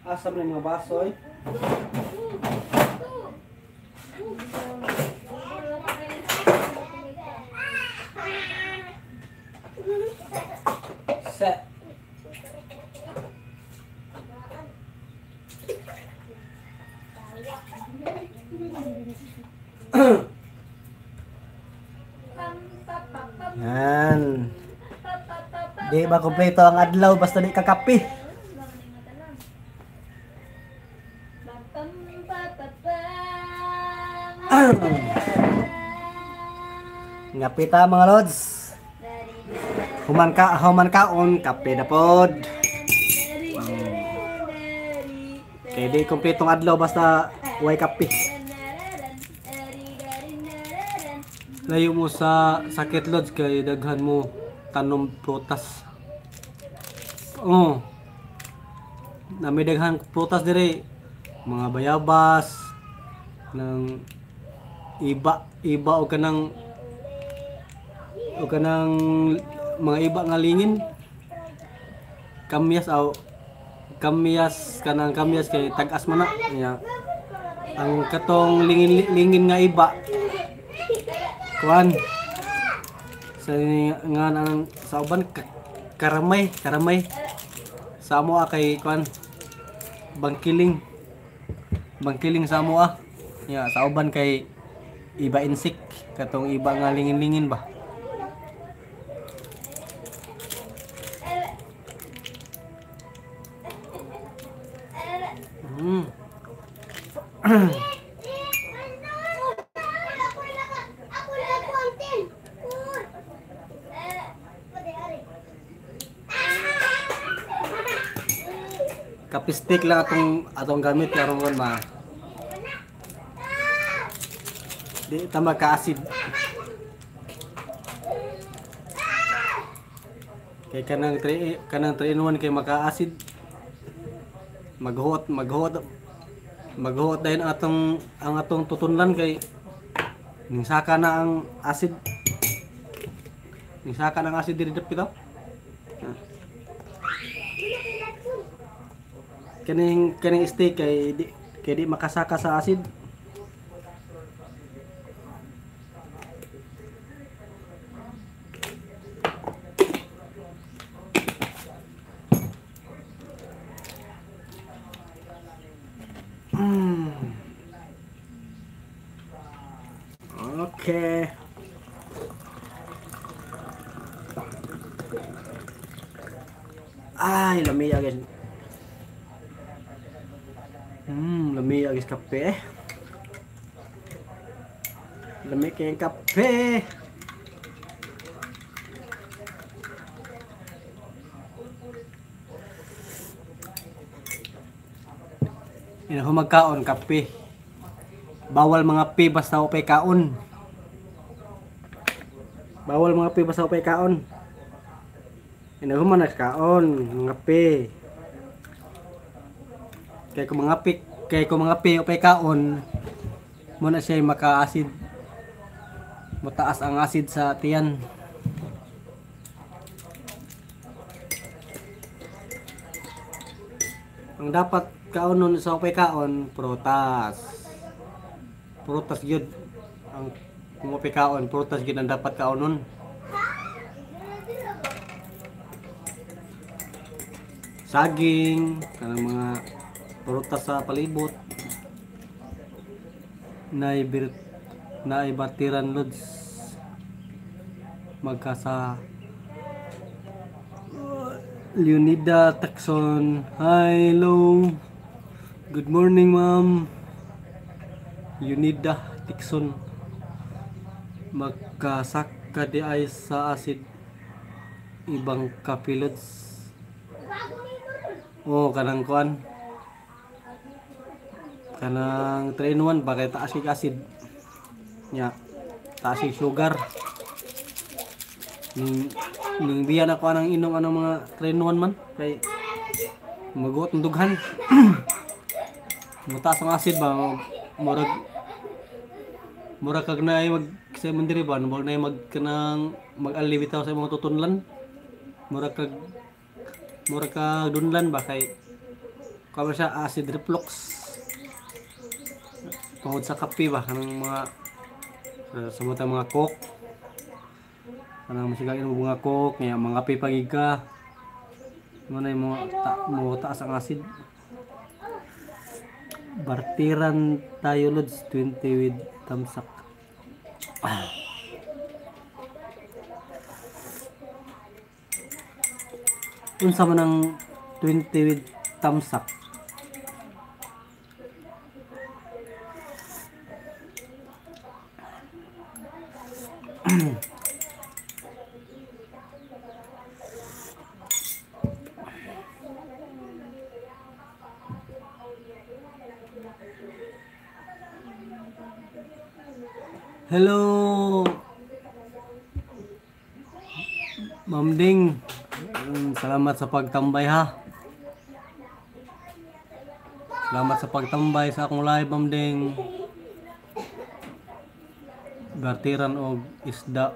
A: Asa man yung mga baso eh. Set. Yan. Di ba kompleto ang adlaw basta di kakape. Ngapita mga lods. Human kaon, kape na pod. Kaya di kompletong adlaw basta way kape. Layo mo sa sakit lods kay daghan mo tanom prutas. Oh. Nami daghan prutas dire. Mga bayabas ng iba o kanang mga iba nga lingin. Kamyas aw kamyas kanang kamyas kay tag-as man na. Yeah. Ang katong lingin nga iba. Kuan sa nga ang sa uban karamay sa amoa kay kuan bangkiling sa amoa. Ya, sa uban kay iba insik katong iba nga lingin-lingin ba. Kapistik lang atong gamit karon kon ma. Di ta maka-acid. Kay kanang 3 in 1 kay maka-acid. Maghuot dayon ang atong tutunlan kay ningsaka na ang acid. Ningsaka na ang acid diri dapit to. Kaning steak kay di makasaka sa acid. Okay. Ay, lami guys. Lami guys kape. Lami kay kape. Ina humagkaon kape. Bawal mga pi basta upay kaon. Bawal mga pi basta upay kaon. Ina human kaon mga pi. Kay kung mga pi upay kaon mo na siya maka-acid. Mataas ang acid sa tiyan. Ang dapat kaonon sa upay kaon prutas. Prutas gyud ang kung upay kaon, prutas gyud ang dapat kaonon. Saging, kanang mga prutas sa palibot. Naibatiran lods magkasa Leonida Texon. Hi, hello. Good morning, ma'am. Leonida Texon. Magkasaka di ay sa acid ibang kapilods. Oh, kanang kuan. Kanang 3 in 1 ba kay taas kay acid. Nya, taas kay sugar. Ning biya na ko anang inom anang mga 3-in-1 man kay maguot ang dughan. Mutaas ang acid ba, murag murag kag naay mag sa imong diri ba, murag naay mag kanang mag-ali bitaw sa imong tutunlan. Murag kag dunlan ba kay kuha siya acid reflux. Tungod sa kape ba kanang mga sa mga coke. Kanang masiga inom mga coke, nya mga kape pagig ka. Mo na mo mo taas ang acid. Bartiran tayo lods 20 with tamsak. Unsa man ang 20 with tamsak? Hello Ma'am Ding, salamat sa pagtambay ha. Salamat sa pagtambay sa akong live, Ma'am Ding. Bartiran og isda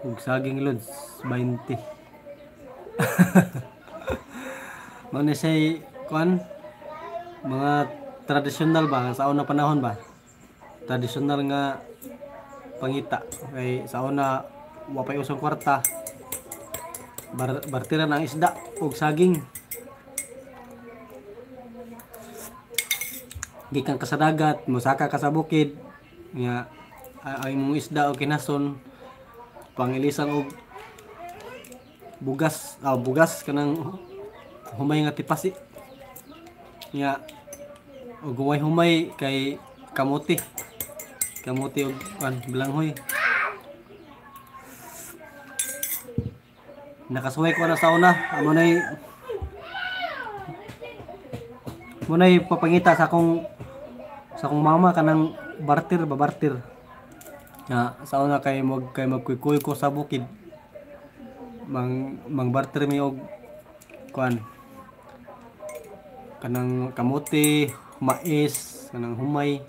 A: og saging lods 20. Mao ni say kuan mga tradisyonal ba sa una panahon ba? Tradisyonal nga pangita kay sa una wa pay usong kwarta, bartiran ang isda og saging. Gikan ka sa dagat, mosaka ka sa bukid nga ang imong isda og kinason pangilisan og bugas, bugas kanang humay nga tipasi nga og humay-humay kay kamote. Kamote og kan bilanghoy. Nakasuway ko na sa una. Amo nay papangita sa akong mama kanang barter ba barter. Nga sa una kay magkuykuy ko sa bukid. Mang barter mi og kuan kanang kamote, mais, kanang humay.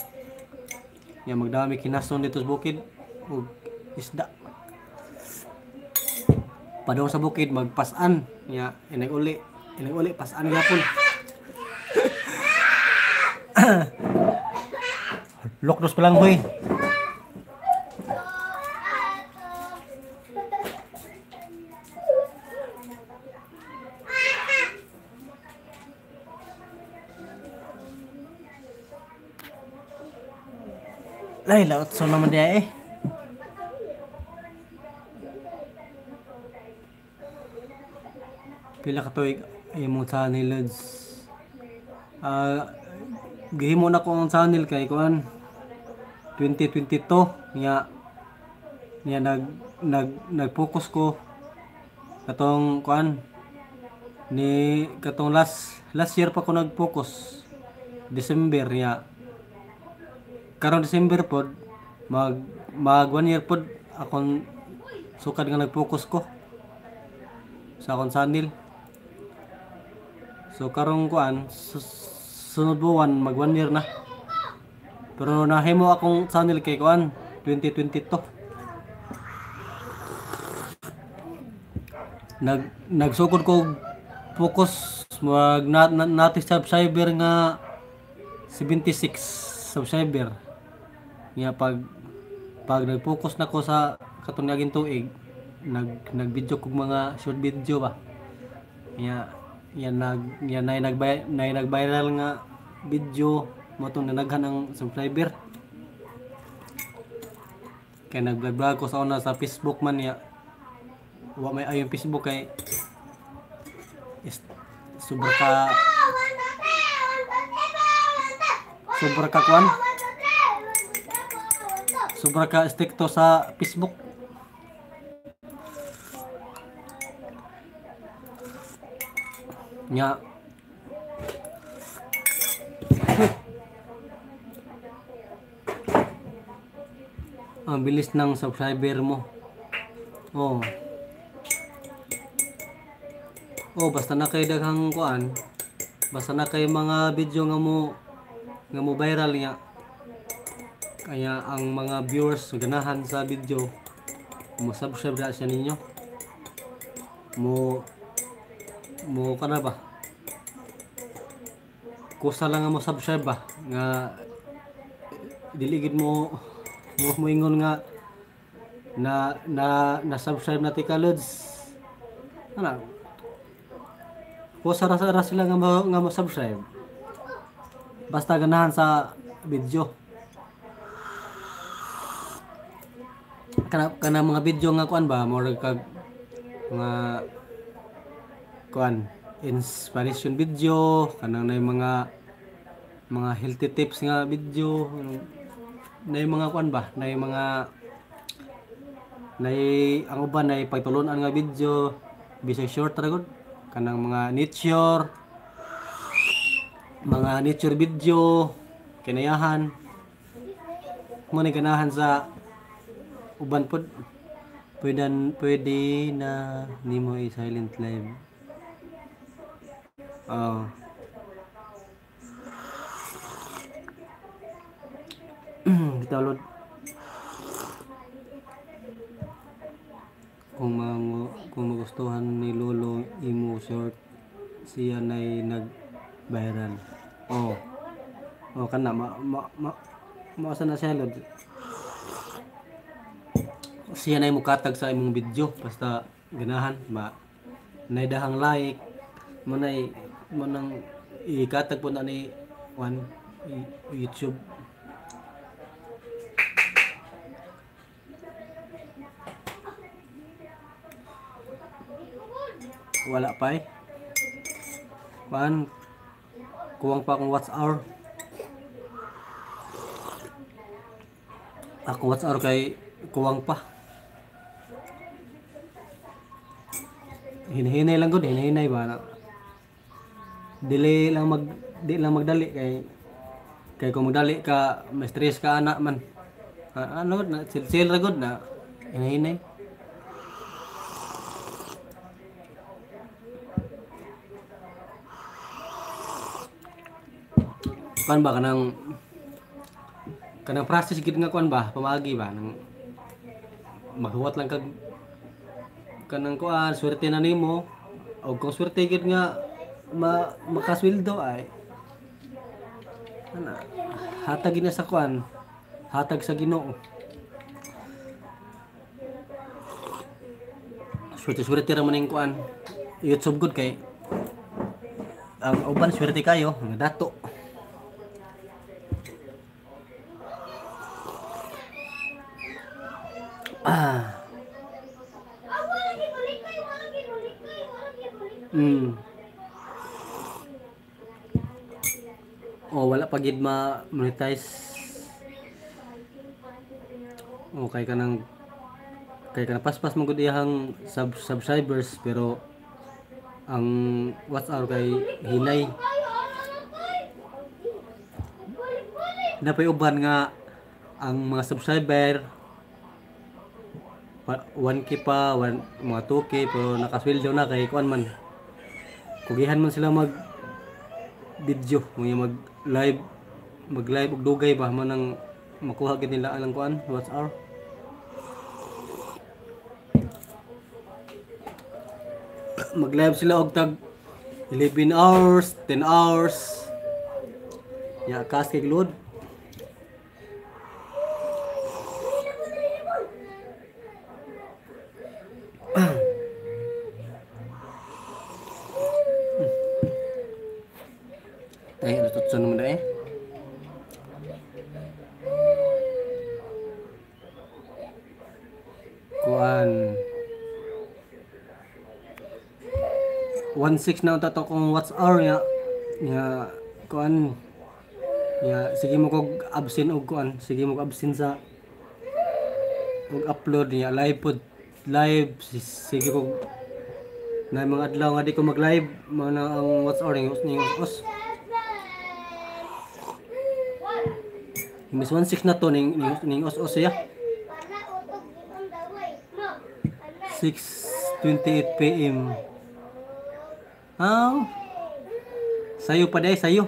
A: Ya magdami kinason dito sa bukid og isda. Padong sa bukid magpasan ya inag uli pasan gyapon. Lokdos pa lang hoy. Lay laot so naman diya eh. Pila ka tuig imong channel lods? Gihimo na ko ang channel kay kuan 2022 niya nag-focus ko katong kuan ni katong last year pa ko nag-focus December niya. Karon December pod mag 1 year pod akong sukad nga nag-focus ko sa akong channel. So karong kuan sunod buwan mag 1 year na. Pero nahimo akong channel kay kuan 2022. Nagsukod ko focus mag nati subscriber nga 76 subscriber. Nga pag nag-focus na ko sa katong niaging tuig, nag-video kog mga short video ba. Nya nag-viral nga video mo tong nanaghan ang subscriber. Kay nag-vlog ko sa una sa Facebook man niya. Wa may ayon Facebook kay sobra ka kuan. Sobra ka stricto sa Facebook. Nya ang bilis ng subscriber mo. Oh. Oh, basta na kay daghang kuan. Basta na kay mga video nga mo viral nga. Kaya ang mga viewers ganahan sa video, mo subscribe na siya ninyo. Mo kana ba? Kusa lang nga mo subscribe ba nga dili gid mo moingon nga na subscribe na ti Kalods. Ana. Kusa ra sila nga mo subscribe. Basta ganahan sa video. Kana mga video nga kuan ba, more kag mga kuan inspiration video, kanang nay mga healthy tips nga video, nay mga kuan ba, nay mga nay ang uban nay pagtulunan nga video, bisag short ra gud, kanang mga nature video, kinayahan mo ni ganahan sa uban pod. Pwede na nimo i-silent live. Oh. Download. Kung magustuhan ni Lolo imo short, siya nay nag-viral. Oh. Oh kana maasa na siya lod. Siya nay mukatag sa imong video basta ganahan ma nay dahang like mo nay mo nang ikatag po na ni one YouTube. Wala pa eh. Kuan, kuwang pa akong watch hour. Ako watch hour kay kuwang pa. Hinihinay lang gud, hinihinay ba na. Dili lang magdali kay kung magdali ka, may stress ka anak man. Ano na chill ra gud na hinihinay. Kuan ba kanang process gid nga kuan ba, pamaagi ba nang maghuwat lang kag kanang kuan, swerte na nimo og kung swerte gid nga makasweldo ay ana hatag gid na sa kuan, hatag sa Ginoo. Swerte ra man ning kuan YouTube gud kay ang uban swerte kayo nga dato. Ah. Oh, wala pa gid ma-monetize. Oh, kay kanang paspas man gud iyang subscribers pero ang watch hour kay hinay. Napay uban nga ang mga subscriber 1K pa, mga 2K pero nakasweldo na kay kuan man. Kugihan man sila mag video, mga mag live og dugay ba man ang makuha gid nila ang kuan watch hour. Mag live sila og tag 11 hours, 10 hours. Ya kas kay load. Ay, tutsun naman eh. Kuan 1.6 na unta to kung what's hour nga kuan ya sige mo kog absent og kuan, sige mo kog absent sa og upload niya live pod live sige kog na mga adlaw nga di ko mag live mao na ang what's hour ning os. Miss 1.6 na to ning os-os siya. 6:28 PM. Ah. Sayo pa day, sayo.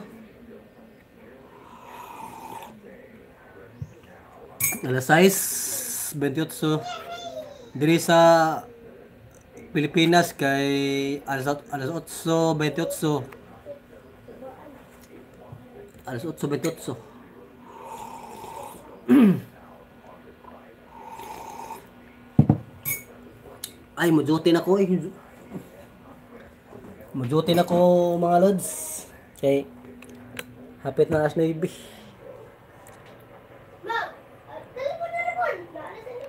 A: Alas 6:28 diri sa Pilipinas kay alas 8:28. Alas 8:28. Ay, mojutin ako eh. Mojutin ako mga lods. Kay hapit na alas 9.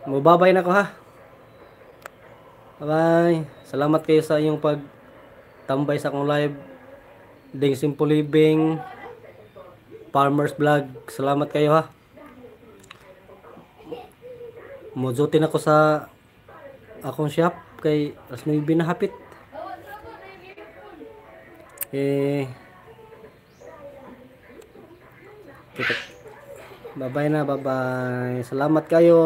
A: Mababay na ako ha. Bye-bye. Salamat kayo sa iyong pagtambay sa akong live. Ding Simple Living Farmers Vlog. Salamat kayo ha. Mojutin ako sa akong shop kay alas 9 na hapit. Eh, bye-bye na, bye-bye. Salamat kayo.